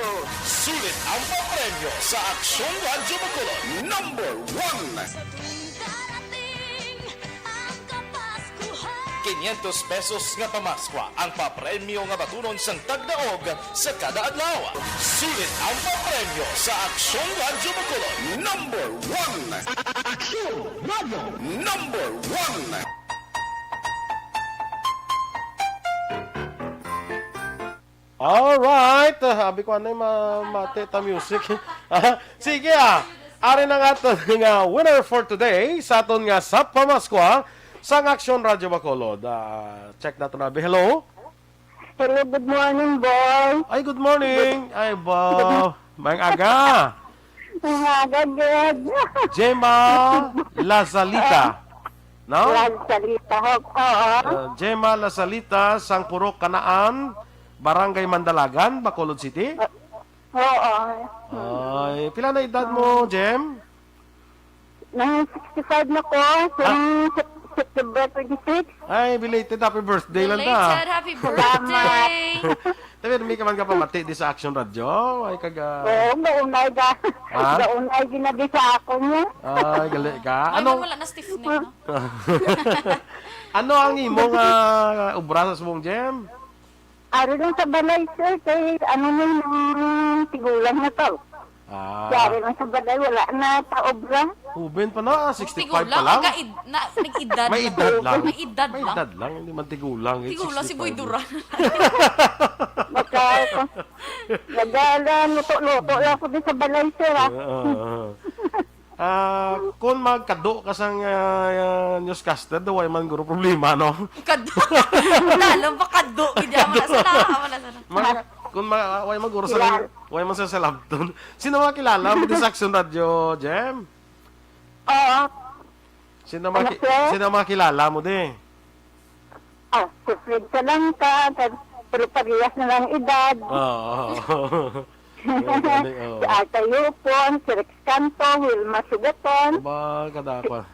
Sulit ang papremyo sa Aksyon Radyo Bacolod. Number one. Sa tuwing darating ang Kapaskuhan. Quinientos pesos nga pamaskwa ang papremyo nga batunon sang tagdaog sa kada adlaw. Sulit ang papremyo sa Aksyon Radyo Bacolod. Number one. Aksyon Radyo. Number one. Alright. Ah, abi ko, anay ma-, mate ta music. Ah, sige, ah. Ari na nga aton nga winner for today sa aton nga sa Pamaskwa sang Action Radio Bacolod. Ah, check nato na. Hello? Hello, good morning, boy. Ay, good morning. Ay, ba, maayong aga. Maayong aga, good. Gemma Lazalita. No? Lazalita, ho. Oo. Ah, Gemma Lazalita, sang Purok Kanaan, Barangay Mandalagan, Bacolod City. Oo. Ay, pila na edad mo, Jem? Nang sixty-five na ko, Ah. sa Sep-, September twenty-six. Ay, belated happy birthday lang ta. Belated happy Salamat. birthday! Tabi, may ka man ka pamati di sa Action Radio. Ay, kaga Oo, gaunay ga. Ha? Gaunay ginabi sa ako niya. Ay, gali ka. May Ano? man wala na stiff neck, no? Ano ang imong, ah, obra sa subong, Jem? Ari lang sa balay, sir, kay ano na yung tigulang na to. Ah. Kaya ari lang sa balay, wala na ta obra. Uben pa na, ah, sixty-five pa Tigulang, lang. Ang kaed-, na, nag-edad May lang. edad lang. May edad May lang. edad lang, hindi man tigulang. Tigulang si Boy sixty-five. Duran. Baka, nagala, luto-luto lang ako din sa balay, sir, ah. Ah, ah, ah. Ah, kung magkado ka sang, ah, ah, newscaster, daw ay man guro problema, no? Kado. Lalo pa kado. Gid mo na sana, mo na sana. Mga, kung ma-, way man guro sa, Kilala. way man sa salabton. Sino mga kilala mo di sa Action Radio, Jem? Oo. Sino mga Ano, ki-, sir? sino mga kilala mo di? Ah, si Fred Salangka, kag-, pero parehas na lang edad. Oo. Yung galing, oo. Si Arthur Yupon, si Rex Canto, Wilma Sugaton, Ba, kadakwa.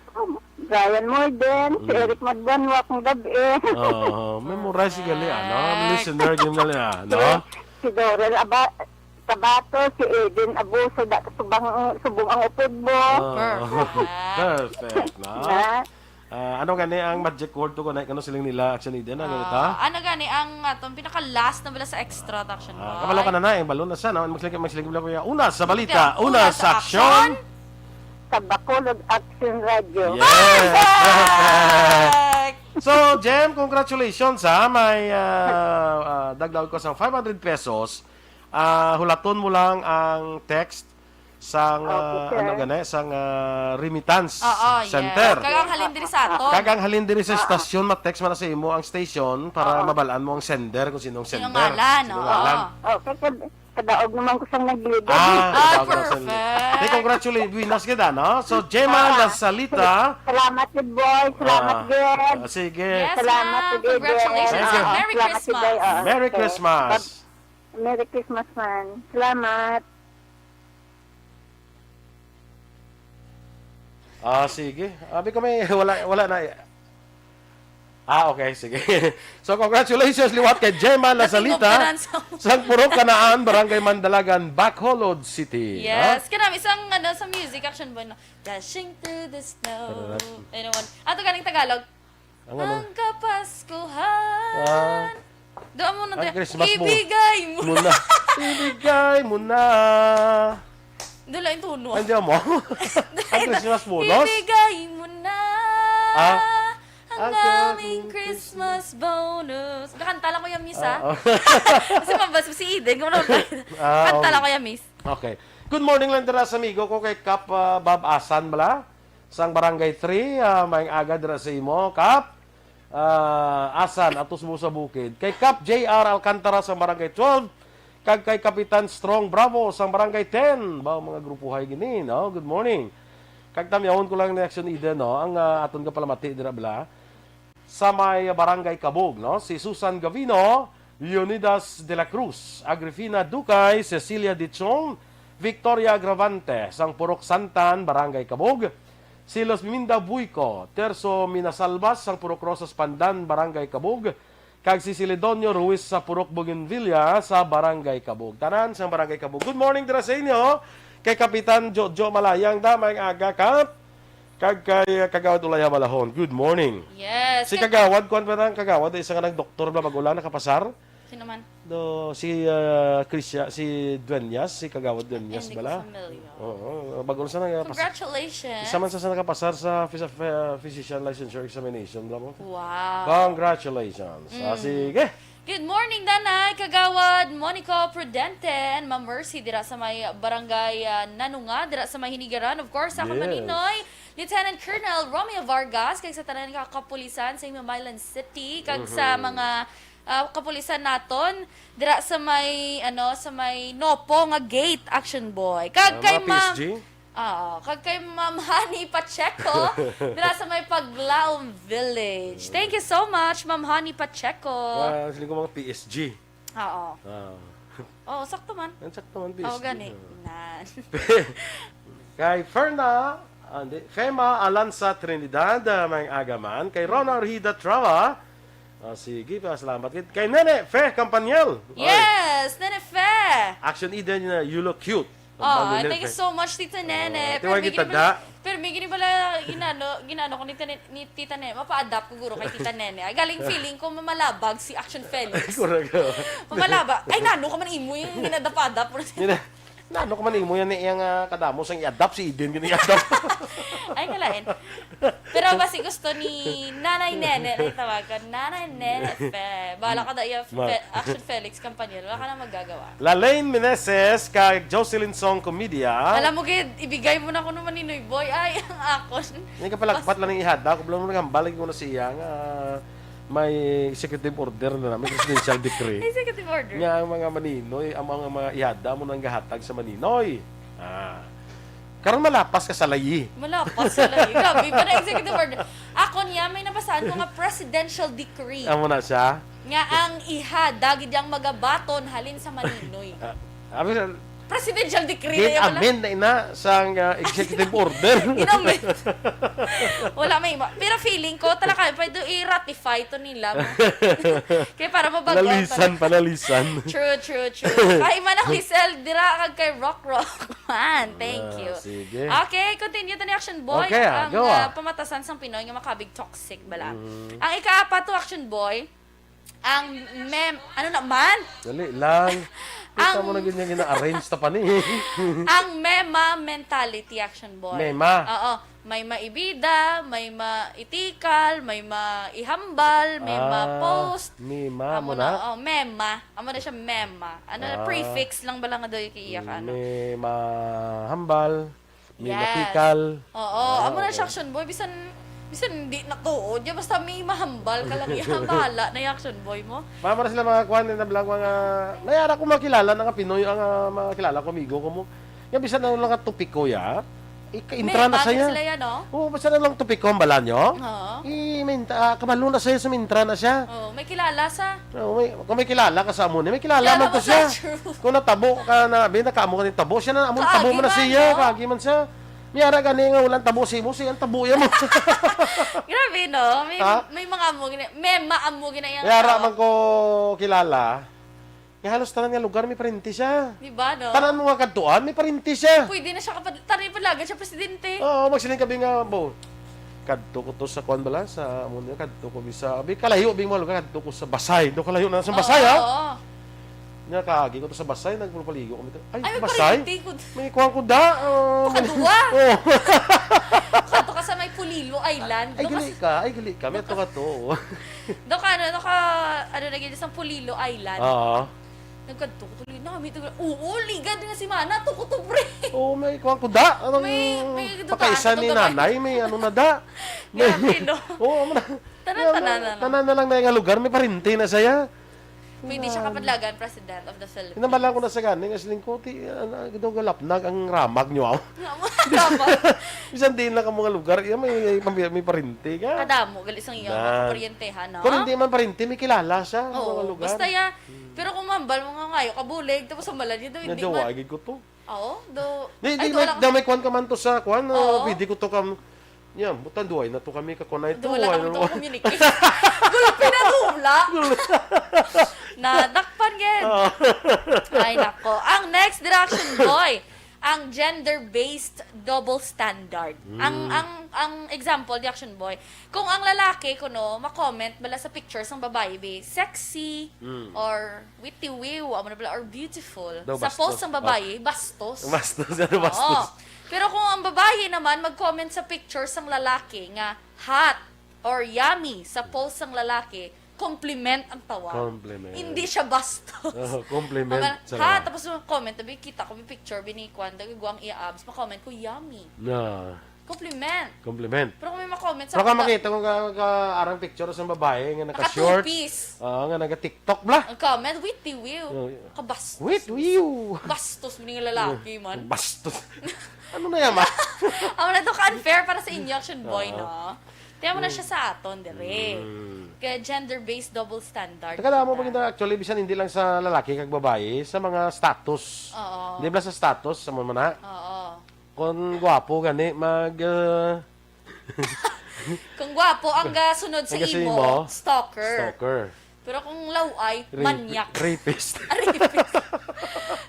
Brian Morden, si Mm. Eric Madbanwa, kung gabi. Oo, memorize si gali, ano? Correct. Listener, game gali, ano? Si, si Dorel Aba-, Tabato, si Eden Abuso, da, subang, subong ang upod mo. Oo. Perfect. Perfect, no? Na? Ah, ano gani ang magic word to connect? Ano siling nila, Action Eden? Ano Ah, ito? ano gani ang atong pinaka-last na bala sa extra at Action Ah, Boy? kabalo ka na na, eh. Balo na siya, no? Magsiling, magsiling lang, kuya. Una sa balita, Ito, una una sa sa action. action. Sa Bacolod Action Radio. Yes! Perfect! Perfect! So, Jem, congratulations, ha. May, ah, ah, dagdag ko sang five hundred pesos. Ah, hulaton mo lang ang text sang, Okay, ah, sir. ano gani, sang, ah, remittance Oo, yes. center. Kag ang halin diri sa ato. Kag ang halin diri sa Ah. estasyon, ma-text man na sa imo ang station para Oo. mabalaan mo ang sender kung sinong Sino sender. ngalan, Sino oo. ngalan. Oh, kay kad-, kadaog naman ko sang nagligo. Ah, Ah, kadaog na sa perfect. Hey, congratulations. Buenas gid, ano? So, Gemma Ah. Lasalita. Salamat, good boy. Salamat, Ah. good. Ah, sige. Yes, Salamat, ma'am. good day. Congratulations. Thank you. Ah, Merry salamat, good day. Christmas. Ah, Merry okay. Christmas. Merry Christmas, man. Salamat. Ah, sige. Abi ko may wala, wala na. Ah, okay, sige. So, congratulations liwat kay Gemma Natingog Lasalita na lang sa sang Purok Kanaan, Barangay Mandalagan, Bacolod City. Yes. Ha? Kanami, isang, ano, sa music, Action Boy, no? Dashing through the snow. Tararap. Ayun naman. Ato ganing Tagalog. Ang ano? Ang Kapaskuhan. Ah. Doon mo na Ang tayo. Christmas mo. Ibigay mo. Mo na. Ibigay mo na. Doon lang yung tono. Ay, hindi mo. Ang Christmas bonus? Ibigay mo na. Ah? Ang Ang aming aking Christmas bonus. Kakanta lang ko yung miss, ah. Oo. Kasi mabas si Eden. Kung ano, Ah, kanta okay. lang ko yung miss. Okay. Good morning lang dira sa amigo ko kay Kap, ah, Bob Asan bala. Sang Barangay three, ah, maayong aga dira sa imo, Kap. Ah, Asan, ato sa Bukid. Kay Kap J R Alcantara sa Barangay twelve, kag kay Kapitan Strong Bravo sa Barangay ten. Ba, mga grupuhay gini, no? Good morning. Kag tamyawon ko lang ni Action Eden, no? Ang, ah, aton kapalamati dira, bala. Sa may Barangay Kabog, no? Si Susan Gavino, Leonidas de la Cruz, Agrifina Ducay, Cecilia Dichong, Victoria Agravante, sang Purok Santan, Barangay Kabog, si Luzminda Buico, Terso Minasalbas, sang Purok Rosas Pandan, Barangay Kabog, kag si Celedonio Ruiz sa Purok Bougainvillea sa Barangay Kabog. Tanan sang Barangay Kabog. Good morning dira sa inyo kay Kapitan Jojo Malayang. Da, maayong aga, Kap. Kag kay, uh, Kagawad Ulay Habalahon. Good morning. Yes, Si kag- Kagawad, kuwan ba na ang Kagawad? Isa nga nagdoktor ba, bago lang nakapasar? Sino man? Do, si, uh, Krisya, si Dueñas, si Kagawad Dueñas Hindi ko bala? familiar. Oo, bago lang sa nakapas-, Congratulations. isa man sa, sa nakapasar sa phys-, uh, physician licensure examination, bala mo? Wow. Congratulations. Ah, Mm. sige. Good morning, Danay, Kagawad Monico Prudente, and Ma'am Mercy dira sa may barangay, ah, Nanunga, dira sa may Hinigaran. Of course, sa akon Yes. maninoy, Lieutenant Colonel Romeo Vargas, kag sa tanan nga kapulisan sa Imam Island City, kag sa Mhm. mga, ah, kapulisan naton dira sa may, ano, sa may Nopo nga gate, Action Boy. Kag Ah, kay mga Ma'am P S G? Oo, kag kay Ma'am Honey Pacheco, dira sa may Paglaom Village. Thank you so much, Ma'am Honey Pacheco. Well, sila ko mga P S G. Oo. Ah. Oo, sakto man. Ang sakto man, Oo, P S G. gani. Ah. Nan. Kay Ferna, ah, di, Fema Alanza Trinidad, ah, may agaman. Kay Rona Orhida Trava, ah, sige, pa, salamat. Kay, kay Nene Fe Campaniel. Oy. Yes, Nene Fe. Action Eden, uh, you look cute. Oh, Ang thank you Fe. so much, Tita Nene. Ah, Pero tiwag may kita gini bala, da. pero may gini bala, ginano, ginano ko ni Tita Ne-, ni Tita Nene. Mapa-adapt ko, guro, kay Tita Nene. Ay, galing feeling ko mamalabag si Action Felix. Correct. Mamalaba. Ay, nano ka man imo yung ginadap-adap. Yun na. Nano ka man imo yan, eh, yung, ah, kadamo sang i-adapt, si Eden, gini i-adapt. Ay, kalain. Pero basi gusto ni Nanay Nene, na itawag ko, Nanay Nene Fe. Bahala ka da iya, Ma- Fe-, Action Felix Campaniel. Wala ka na magagawa. Lalaine Meneses kag Jocelyn Song Comedia. Alam mo, gid, ibigay mo na kuno Maninoy Boy. Ay, ang akon. Hindi ka palagpat lang ng ihada. Ako lang mo nagambalik ko na siya nga may executive order na, may presidential decree. Executive order. Nga ang mga Maninoy, ang mga, mga ihada mo nang gahatag sa Maninoy. Ah. Karon malapas ka sa layi. Malapas sa layi. Grabe, para executive order. Ako niya, may nabasaan ko nga presidential decree. Amo na siya? Nga ang ihada gid ang magabaton halin sa Maninoy. Ah, abi sa Presidential decree na yan pala. Gin-amend na ina sang, ah, executive order. Gin-amend. Wala may iba. Pero feeling ko, talaga, pwede i-ratify to nila. Kaya para mabag-o. Nalisan, panalisan. True, true, true. Kay Manang Lisel, dira kag kay Rock Rock. Man, thank Ah, you. sige. Okay, continue to ni Action Boy. Okay, ah, Ang, go, ah, ah. pamatasan sang Pinoy nga makabig toxic bala. Mm. Ang ikaapat to, Action Boy, ang mem-, ano naman? Dali lang. Kita Ang mo na ganyan, gina-arrange ta pa ni. Ang mema mentality, Action Boy. Mema? Oo. May maibida, may maitikal, may maihambal, may Ah, ma-post. Mema Amo mo na, na? Oh, mema. Amo na siya, mema. Ano, Ah. prefix lang bala nga daw yung kiiyak, ano? May mahambal, may Yes. matikal. Oo, Ah, amo na siya, okay. Action Boy. Bisan, bisan di na tuod. Ya, basta may mahambal ka lang, ya, bahala na yung Action Boy mo. Mama na sila mga kwan, na blang mga, may ara ko makilala na nga Pinoy, ang, ah, mga kilala ko, amigo ko mo. Nga bisan ano lang ang topiko, ya. Ika-, intra na Mema siya. sila yan, no? Oo, basta na lang topiko ang bala nyo. Oo. I-, may intra, ah, kabalo na siya, sumintra na siya. Oo, may kilala sa Oo, may, kung may kilala ka sa amo ni, may kilala Kilala man mo to siya, siya. True. Kung natabo ka na, abi, nakaamo ka ni tabo, siya na, amo Kaagi tabo man na man, siya, no? kaagi man siya. May ara gani nga walang tabo si mo, siya ang tabo yan mo. Grabe, no? May, Ha? may mga amo gina-, may maamo gina yang May ara tao. man ko kilala. Nga halos tanan nga lugar may parente siya. Di ba, no? Tanan mo nga kadtuan, may parente siya. Pwede na siya kapag, tari palagan siya presidente. Oo, magsiling kami nga, bo. Kadto ko to sa kuan bala, sa amo niya, kadto ko bisa, abi, kalayo, bing, mga lugar, kadto ko sa Basay. Do kalayo na sa Oo, Basay, ha? oo. Nga, kaagi ko to sa Basay, nagpapaligo kami to. Ay, Ay, may Basay? parente ko. May kuan ko da. Oh, Pakaduwa. Oh. Kadto ka sa may Pulilo Island. Ay, Do gali kasi ka. Ay, gali ka. May do ato ka to. Do ka, ano, do ka, ano, naging sa Pulilo Island. Oo. Nagkadto ko tuloy na, may tuloy. Oo, ligad nga si Mana, tuko to, pre. Oo, may kuwan ko da. Anong May, may dukaan pakaisa ko ni to, gabay. Nanay, may ano na da. Grabe, no? Oo, ano na. Tanan, Ano, tanan na lang. tanan na lang na nga lugar, may parente na siya. Pwede siya Na- kapadlagan, President of the Philippines. Hinambala ko na sa gani, nga siling ko, ti, ano, daw galapnag ang ramag nyo, aw. Nga mo, tama. Bisan diin lang ka mga lugar, iya, may, may, may parente ka. Kadamo, gali sang iya, Na- mga kaparyentehan, no? Kung hindi man parente, may kilala siya, Oo, mga lugar. basta ya, Hmm. pero kung mambal mo nga ngayo, kabulig, tapos ang balan niya daw, Nga hindi daw, man. ay, gid ko to. Oo, do, Di, ay, di, do may, lang. daw may kwan ka man to sa kwan, Oo. oh, pwede ko to kam, yan, butang duway na to kami, kakunay to, Wala ay, kami to oh. communicate. Gulpi na dula. Nadakpan, gid. Oo. Ay, nako. Ang next, Action Boy, ang gender-based double standard. Ang, Mm. ang, ang example, Action Boy, kung ang lalaki, kuno, ma-comment bala sa picture sang babayi, be, sexy, Mm. or witty-wiw, amo na bala, or beautiful. Daw Sa bastos. post sang babayi, Ah. bastos. Bastos, ano, Oo. bastos? Pero kung ang babayi naman mag-comment sa picture sang lalaki nga hot or yummy sa post sang lalaki, compliment ang tawag. Compliment. Hindi siya bastos. Oh, compliment Mama, sa ha, tapos yung comment, tabi, kita ko, may picture, binikwan, tabi, guwang iya abs, ma-comment ko, "Yummy." Na. Compliment. Compliment. Pero kung may ma-comment sa Pero ka akin, makita ko ka, ka arang picture sa babae nga naka naka-shorts. Two-piece. Oo, nga naka-TikTok bla. Ang comment, witty wiw. Oh, yeah. Kabastos. Wit wiw. Bastos mo nga lalaki man. Bastos. Ano na yan, ma? Amo na to ka-unfair para sa inyo, Action Boy, Oo. no? Tiyan mo na Mm. siya sa aton, dire. Mm. Kaya gender-based double standard Taka mo, kita. Pagkita, actually, bisan hindi lang sa lalaki kag babae, sa mga status. Oo. Di ba sa status, sa mga na? Oo. Kung gwapo gani, mag, ah, Kung gwapo ang gasunod sa Ang gasunod imo, mo, stalker. Stalker. Pero kung laway, Rape-, manyak. Rapist. Ah, rapist.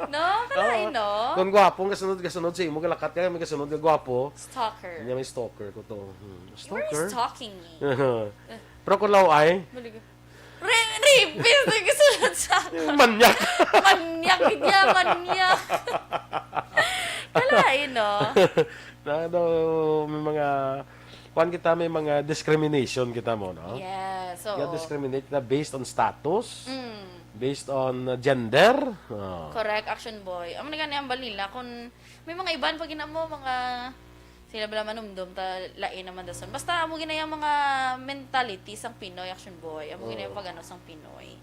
No? Kalain, Oo. no? Kung gwapo ang gasunod, gasunod sa imo, galakat ka, may gasunod nga gwapo. Stalker. Hindi, may stalker ko to. Hmm. You were Stalker? stalking me. Pero kung laway, Maligo. Re-, rapist ang gasunod sa akin. Manyak. Manyak, gid niya, manyak. Kalain, no? Na, no, may mga, kuwan kita, may mga discrimination kita mo, no? Yes, oo. Kaya discriminate na based on status, Mm. based on, uh, gender. Oh. Correct, Action Boy. Amo na gani ang balila kung may mga iban pag ina mo, mga sila bala manumdom ta lain naman dason. Basta amo gina yung mga mentality sang Pinoy, Action Boy. Amo gina yung Oo. pag-ano sang Pinoy.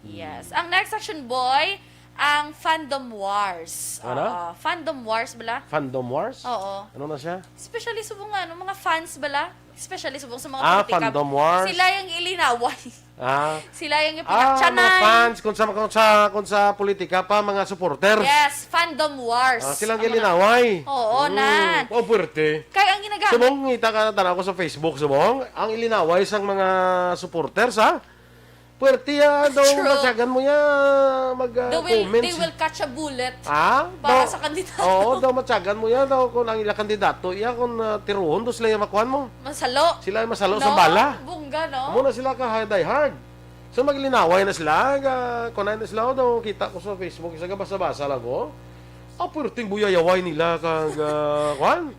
Yes. Hmm. Ang next, Action Boy, ang fandom wars. Ano? Oo. Fandom wars bala? Fandom wars? Oo. Ano na siya? Especially subong nga, ano, mga fans bala? Especially subong sa mga Ah, politika. fandom wars? Sila yung ilinaway. Ah. Sila yung Ah, mga pinaktiyanan. fans, kung sa, kung sa, kung sa politika pa, mga supporters. Yes, fandom wars. Ah, silang Ang mga ilinaway. Oo, Mm. nan. Oh, puwerte. Kaya ang ginagamit Subong, ngita ka, tanaw ko sa Facebook, subong, ang ilinaway sang mga supporters, ha? Puwerte, ah, daw True. matyagan mo ya, mag, ah, They will, comment they si will catch a bullet Ah, para daw, sa kandidato. oo, daw matyagan mo ya, daw kung ang ila kandidato, iya kung, ah, tiruhon, daw sila yung makuhan mo. Masalo. Sila ay masalo No? sa bala. Bungga, no? Amo na sila ka high die hard. So, maglinaway na sila, ga, kunay na sila, oh, daw, kita ko sa Facebook, isa ka basa-basa lang ko. Ah, pwerteng buyayaway nila, kag, ah, kwan?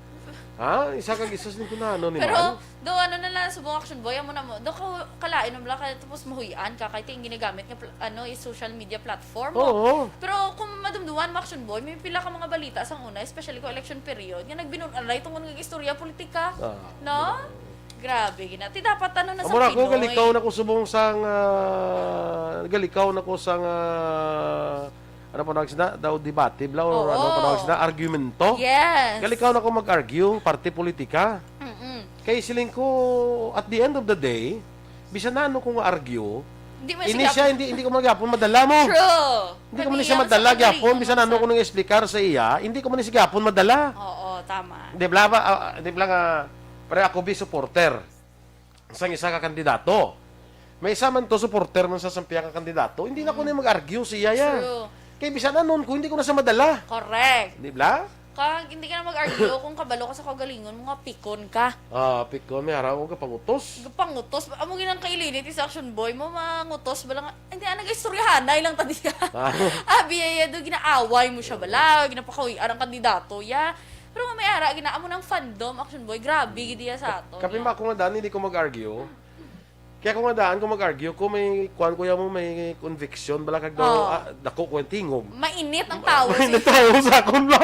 Ha? Isa kag isa sa kunano ni Pero, man? do, ano na lang, subong Action Boy, amo na mo. Do, ka, kalain mo lang, kaya tapos mahuyan ka, kay ting ginagamit nga, pl-, ano, is social media platform mo. Oo. Pero kung madumduman mo, Action Boy, may pila ka mga balita sang una, especially kung election period, nga nagbinun-alay tungod nga istorya politika. Ah. No? Grabe, gina. Ti dapat ano na sa Amo na ko, Pinoy. galikaw na ko subong sang, ah, galikaw na ko sang, ah, ano pa nawag sina? Daw debate bla, or Oo. ano pa nawag sina? Argumento? Yes. Galikaw na ko mag-argue, parte politika. Mm-mm. Kay siling ko, at the end of the day, bisan na ano ko nga argue, Di man ini siya siya, gap- hindi, hindi ko man gyapon madala mo. True. Hindi ko man Kani siya ang madala sa gyapon, kagalingon bisan ano sa ko nang explicar sa iya, hindi ko man siya gyapon madala. Oo, tama. Di bla ba, ah, di bla nga, pre, ako bi supporter sang isa ka kandidato. May isa man to supporter man sa sampiya ka kandidato, hindi na ko Mm. na mag-argue sa iya, ya. True. Kay bisan anon ko, hindi ko na siya madala. Correct. Di bla? Kag hindi ka na mag-argue kung kabalo ka sa kaugalingon mo nga pikon ka. Ah, pikon, may ara mo ka pangutos. Pangutos. Amo ginang kailinit sa Action Boy mo, mangutos bala nga, hindi, ah, nag-istoryahanay lang ta diya. Ah. Ah, biyaya do, ginaaway mo siya bala, ginapakahuy-an ang kandidato, ya. Pero nga may ara, gina, amo nang fandom, Action Boy, grabe gid iya sa ato, Kapin ya. ba ako nga daan, hindi ko mag-argue? Kaya kung nga daan, kung mag-argue ko, may kuwan ko yan mo, may conviction, bala kag daw, Oo. ah, dako ko yung tingog. Mainit ang tao May sa natawo sa akon ba?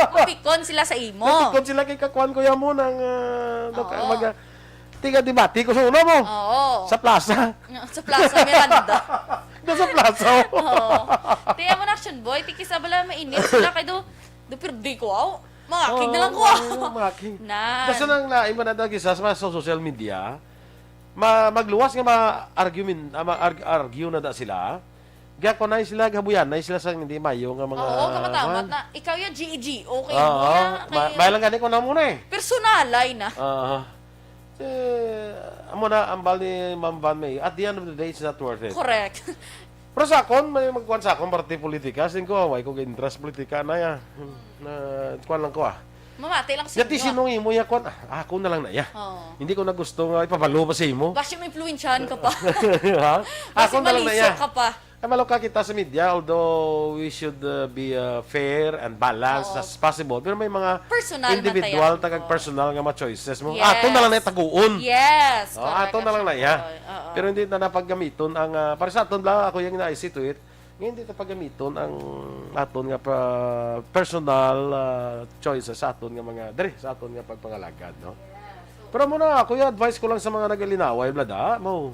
Mapikon sila sa imo. Mapikon sila kay kakuan ko yan mo ng, ah, daw ka- Oo. mag-, tiga debate ko sa una mo. Oo. Sa plaza. Sa Plaza Miranda. Doon sa plaza, oh. Oo. Tiyan mo na, Action Boy, tikis abala mainit sila kay do, do pirdi ko, aw. Mangakig na lang ko, aw. Oo, mangakig. Na. Basta nang lain ba na dagi sa, sa social media, ma-, magluwas nga ma-argument, ah, ma-arg-, argue na da sila. Gakunay sila, gabuyanay sila sa hindi mayo nga mga Oo, kamatamat kuwan. na. Ikaw ya, G E G, okay Oo, mo ya, ma-, kay may lang gani ko na muna eh. personalay na. Oo. Eh, amo na, ambal ni Ma'am Van May. At the end of the day, it's not worth it. Correct. Pero sa akon, may magkuwan sa akon, parte politika. Sin ko, why ko ga-interest politika na ya. Na, kuwan lang ko ah. Mamati lang Yati sinyo. sinong imo ya, kuwan, ah, ako na lang na ya. Oo. Hindi ko na gusto nga ipabalo pa sa imo. Basta may influensyahan ka pa. Ha? Basta Ako na lang na malisyo ya. ka pa. Ay, malo ka kita sa media, although we should, uh, be, uh, fair and balanced Oo. as possible, pero may mga Personal man individual tayo. tagag Oo. personal nga mga choices mo. Yes. Ato na lang na taguon. Yes, Oh, correct, ato na lang na, Action yeah. Boy. Oo. Pero hindi na napaggamiton ang, ah, para sa aton lang, ako yung na-, I see to it, nga hindi na paggamiton ang aton nga pa-, personal, ah, choices sa aton nga mga, diri, sa aton nga pagpangalagad, no? Pero muna, ako yung advice ko lang sa mga nagalinaway, blada, mo.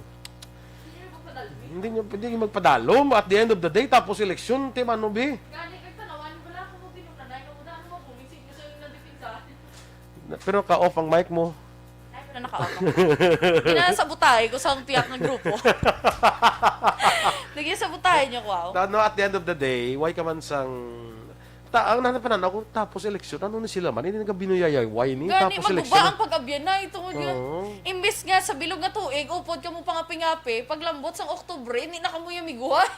Hindi nyo, hindi nyo magpadalom at the end of the day, tapos eleksyon, ti mano, bi? Gani, kay tanawan mo lang ako mo binunanay, kamo daan mo, bumisig ko sa inyong nadipinsahan. Na-, pero ka-off ang mic mo. Ay, pero naka-off ako. Ginasabotay ko sa piyak ng grupo. Nagyasabotay niyo ko, aw. Ta-, no, at the end of the day, why ka man sang, ta-, ang nanapanan ako, tapos eleksyon, ano ni sila man? Hindi nagabinuyayay, why ni? Gani, Tapos maguba eleksyon. Ang pag-abyanay, tungod nga. Oo. Imbis nga sa bilog nga tuig, upod ka mo pangapi-ngapi, paglambot sang Oktubre, hindi na kamo yung miguhay.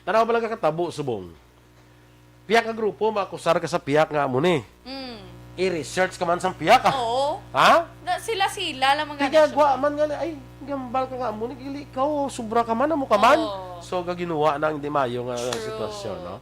Tanaw ba lang kakatabo, subong? Piyak nga grupo, maakusar ka sa piyak nga amo ni. Mm. I-research ka man sang piyak, ah. Oo. Ha? Na, sila-sila lang mga Di ka nation. Gwa man nga, ay, gambal ka nga amo ni, ili ikaw, sobra ka man, amo ka man. Oo. So, gaginuwa na ang di mayo nga True. Sitwasyon, no?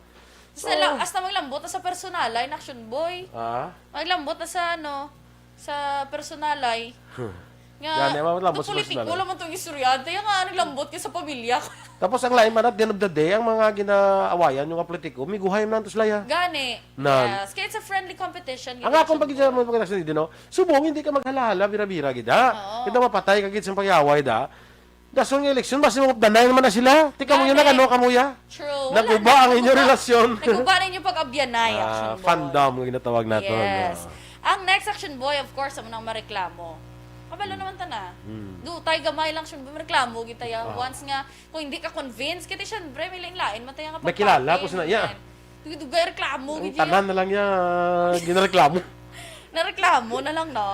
Sa la-, Oo. Hasta maglambot na sa personalay, na action boy. Ah? Maglambot na sa, ano, sa personalay. Huh. Nga, Gani, maglambot itong sa politiko personalay. Lang man itong istoryante. Yung nga, naglambot ka sa pamilya. Tapos ang lain man, at the end of the day, ang mga ginaawayan yung mga politiko, miguhay man to sila, ya. Gani. Nan. Yes. Kaya it's a friendly competition. Ang akong pag-, mo pagkita sa hindi, no? Subong, hindi ka maghala-hala, bira-bira, gid, ha? Oo. Kita mapatay ka, gid, sa pag-away, da. Dason nga eleksyon, basi mapdanay naman na sila. Tika mo yun, Gani. Nagano ka mo, ya? True. Wala Naguba na, ang inyong naguba. Relasyon. Naguba na inyong pag-abyanay, Ah, action boy. Fandom nga ginatawag nato, Yes. No? Ang next action boy, of course, amo nang mareklamo. Kabalo Hmm. naman ta na. Hmm. Dutay gamay lang, action boy, mareklamo, gid ta ya. Ah. Once nga, kung hindi ka convinced, kaya syempre, may lain-lain, man ta ya nga May kilala pagpapin, ko sina, ya. Man. Dugay-dugay reklamo, Ang gid tanan ya. Na lang ya, ginareklamo. Nareklamo na lang, no?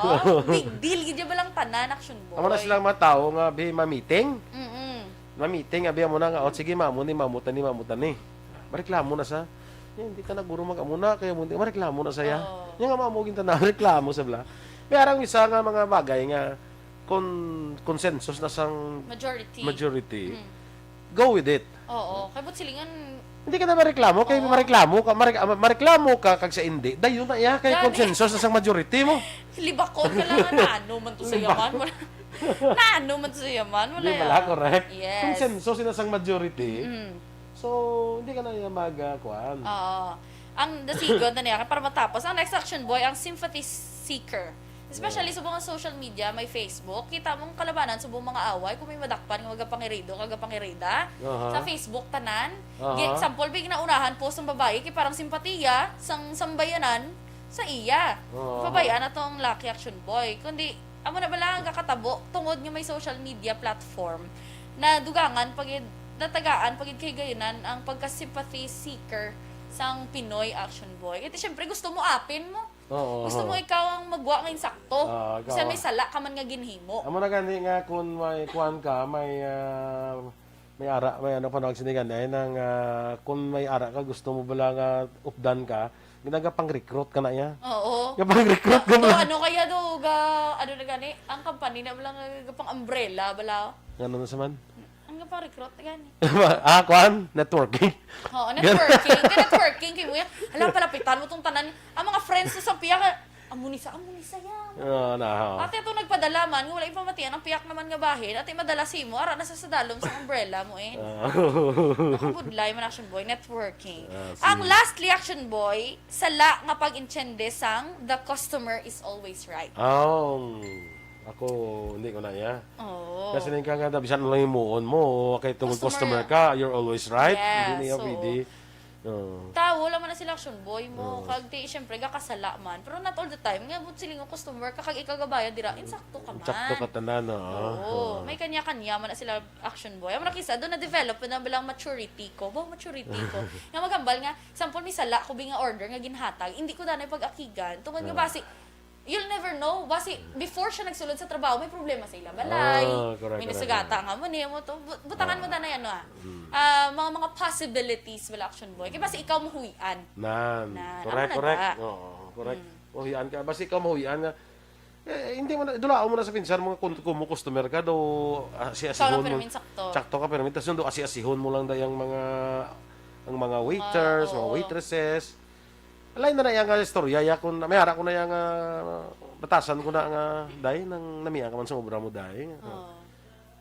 Big deal, gid ya ba lang tanan, action boy? Amo na silang mga tao nga, bi, ma-meeting. Mm-mm. Ma-meeting, abi, amo na nga, "Oh, sige, maamo ni, maamo ta ni, maamo ta ni." Mareklamo na sa, "Eh, hindi ka na guro mag-amo na, kaya mo hindi." Mareklamo na sa iya. Oo. Yung nga, maamo, ginta na, reklamo sa bla. May arang isa nga mga bagay nga kon-, consensus na sang Majority. Majority. Mm. Go with it. Oo. Kay buot silingan, Hindi ka na mareklamo, kay Oo. mareklamo ka, mare-, ah, mareklamo ka, kag sa hindi, dayon na iya, kay Gani. Consensus na sang majority mo. Libakon ka lang, na ano man to sa Libakon. Yaman? Wala. Na ano man to sa Yaman? Wala Di ba yan. Correct? Yes. Consensus na sang majority. Mm. So, hindi ka na niya mag, ah, kuan. Oo. Ang dasigon na niya, para matapos, ang next action boy, ang sympathy seeker. Especially Oo. Sa mga social media, may Facebook, kita mong kalabanan sa mga away, kung may madakpan nga magapangirido, kagapangirida. Aha. Sa Facebook, tanan. Aha. Gi-, example, big naunahan post ng babae, kay parang simpatiya sang sambayanan sa iya. Oo. Pabayaan na tong laki action boy. Kundi, amo na bala ang kakatabo, tungod nga may social media platform, na dugangan pagid, natagaan pagid kay gayunan ang pagka-sympathy seeker sang Pinoy action boy. Kasi syempre, gusto mo apin mo. Oo, Gusto oo. mo ikaw ang magwa nga insakto. Ah, ikaw Bisan may ang sala ka man nga ginhimo. Amo na gani nga kung may kuan ka, may, ah, may ara, may ano pa nawag sini gani, ay nang, ah, kung may ara ka, gusto mo bala nga updan ka, ginagapang-recruit ka na iya. Oo. Gapang-recruit ka Do, bala. Ano kaya do, ga, ano na gani, ang company na bala nga gapang umbrella bala. Ngano na sa man? Ang gapang-recruit na gani. Ah, kuan? Networking. Oo, networking. Ka networking kay mo yan. Hala, palapitan mo tong tanan. Ang mga friends ko sa piya ka, "Amo ni sa, amo ni sa yan." Ah, na, oo. Ate, ito nagpadala man, nga wala ipamatian ang piyak naman nga bahin. Ate, madala si mo, ara na sa sadalom sa umbrella mo, eh. Ah. Nakabudlay man action boy, networking. Ah, sige. Ang lastly action boy, sala nga pag-intsyende sang the customer is always right. Ah, um, ako, hindi ko na iya. Oo. Kasi nang ka nga, bisan lang himuon mo, kay tungod Customer. customer ka, you're always right. Yes, Hindi niya oo. pwede. Oo. Tawo lang man na sila action boy mo. Oo. Kag di, syempre, gakasala man. Pero not all the time. Nga, but siling nga customer ka, kag ikaw gabayad dira, insakto ka man. Insakto ka tanan, oo. Oo. Oo. May kanya-kanya man na sila action boy. Amo na kisa, doon na-develop na bilang maturity ko. Ba, maturity ko. Nga magambal nga, sample, may sala ko, bi nga order nga ginhatag. Hindi ko danay pag-akigan. Tungod nga Ah. basi, you'll never know. Basi, before siya nagsulod sa trabaho, may problema sa ila balay. Ah, correct, May correct, nasugata correct. nga mo niya mo to. Bu-, butangan mo Ah. danay ano, ah. Mm. Ah, mga, mga possibilities, wala action boy. Kaya basi ikaw mahuyan. Nan. Nan. Correct, Amo na correct. da. Oo, correct. Mm. Mahuyan ka. Basi ikaw mahuyan nga. Eh, hindi mo na, dulaon mo na sa pinsar mo nga kung, kung mo customer ka, do, ah, si Ikaw lang asihon mo. pirmi sakto. Sakto ka, pirmi. Tas yung do, asi-asihon mo lang da yung mga, ang mga waiters, Mga, mga oo. waitresses. Lain na na iya nga istorya, ya, kung may ara ko na iya nga batasan ko na nga, day, nang namiya ka man sa obra mo, day. Oo.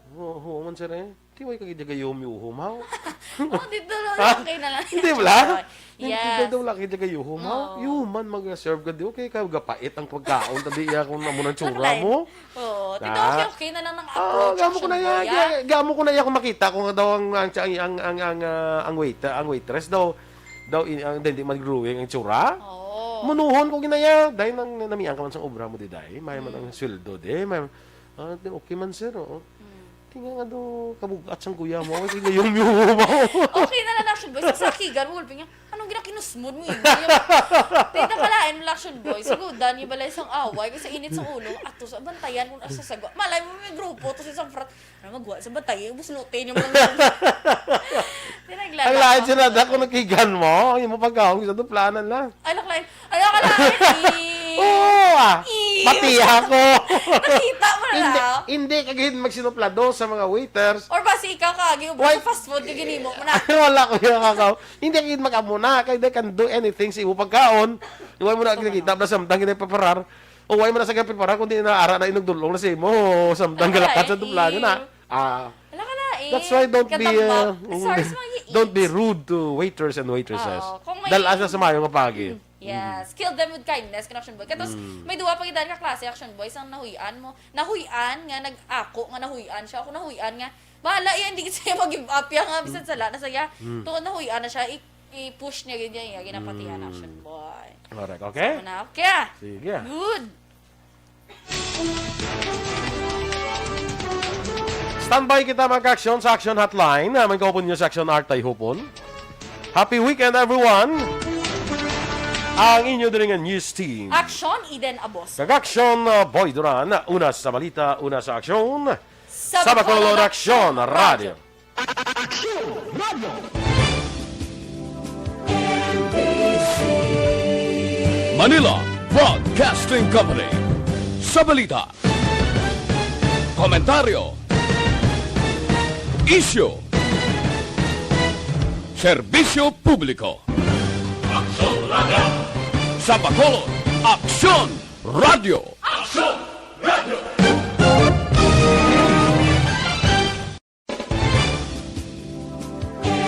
Oo, oo man, sir, eh. Di, way ka gid gayuhom-yuhom, haw? Oh, dito lang, Ha? okay na lang. Hindi, wala? Hindi, Yes. hindi, wala ka gid gayuhom, haw? Oo. Yuhuman, mag-serve ka, di, okay ka, gapait ang pagkaon, tabi iya kung amo nang tsura Correct. mo. Oo. Tito, Ah. okay, okay na lang ng Ah, approach, gamo ko action na iya, boy, ah. ga-, gamo ko na iya kung makita ko nga daw ang, ang, ang, ang, ang, ah, ang waiter, ang waitress daw, daw in-, ang, hindi man growing ang tsura. Oo. Munuhon ko ginaya, dahil nang namian ka man sa obra mo, di, dahil may man Mm. ang sweldo, di, may, ah, di, okay man, sir, oo. Mm. Tinga nga do, kabugat sang kuya mo, kay yung yung mo. Okay na lang, Action Boy. Sa sakigan mo, gulpi niya, "Anong ginakinusmod mo, Igor?" Yung, di na kalain mo, Action Boy. Sigudan niya balay sang away, kay sa init sa ulo, ato sa bantayan kung asa sa gwa. Malay mo, may grupo, to sa isang frat. Ano magwa sa bantay, buslutin yung mga Di na Ang lahat sila, dako nagkigan mo, yung mo pagkaon, sa duplanan lang. Ay, naklain. Ay, naklain. Oo, ah. Ew. Pati ako. Nakita mo na Hindi, lang. hindi ka gid magsinuplado sa mga waiters. Or ba si ikaw ka, giubos Why? sa fast food, kay ginimo mo na. Wala ko yung kakaw. Hindi ka gid mag-amuna, kay they can do anything sa imo pagkaon. Wala mo na Ito nakita, man. basta samtang ginay preparar. O wala mo na sa preparar, kundi na ara na inugdulong na sa imo. Samtang Ay, galakat sa duplanan na. ew. Ah, Wala ka na eh. That's why don't be, Katambak. uh, Sorry sa mga iit. don't be rude to waiters and waitresses. Oo, kung may Dal-a sa mayo nga pagi. Mm, yes. Kill them with kindness, kan Action Boy. Katos, Mm. may duwa pa gid ka klase, Action Boy, sang nahuy-an mo. Nahuy-an nga nag-ako nga nahuy-an siya. Ako nahuy-an nga, bahala iya, hindi siya mag-give up iya nga, bisan sala na siya. Mm. Tungod nahuy-an na siya, i-, i-push niya gid niya, iya, ginapatihan, Mm. Action Boy. Correct, okay? Sama na, okay. Sige. Good. Standby kita, mga ka-aksyon, sa Action Hotline. Ah, may kaupon niyo sa Action Art Tayhupon. Happy weekend, everyone! Ang inyo diri nga news team. Action, Eden Abos. Kag Action, ah, Boy Duran. Una sa balita, una sa aksyon. Sa Bacolod Action Radio. Action Radio. Manila Broadcasting Company. Sa balita, komentaryo, isyu, serbisyo publiko. Action Radio. Sa Bacolod, Action Radio.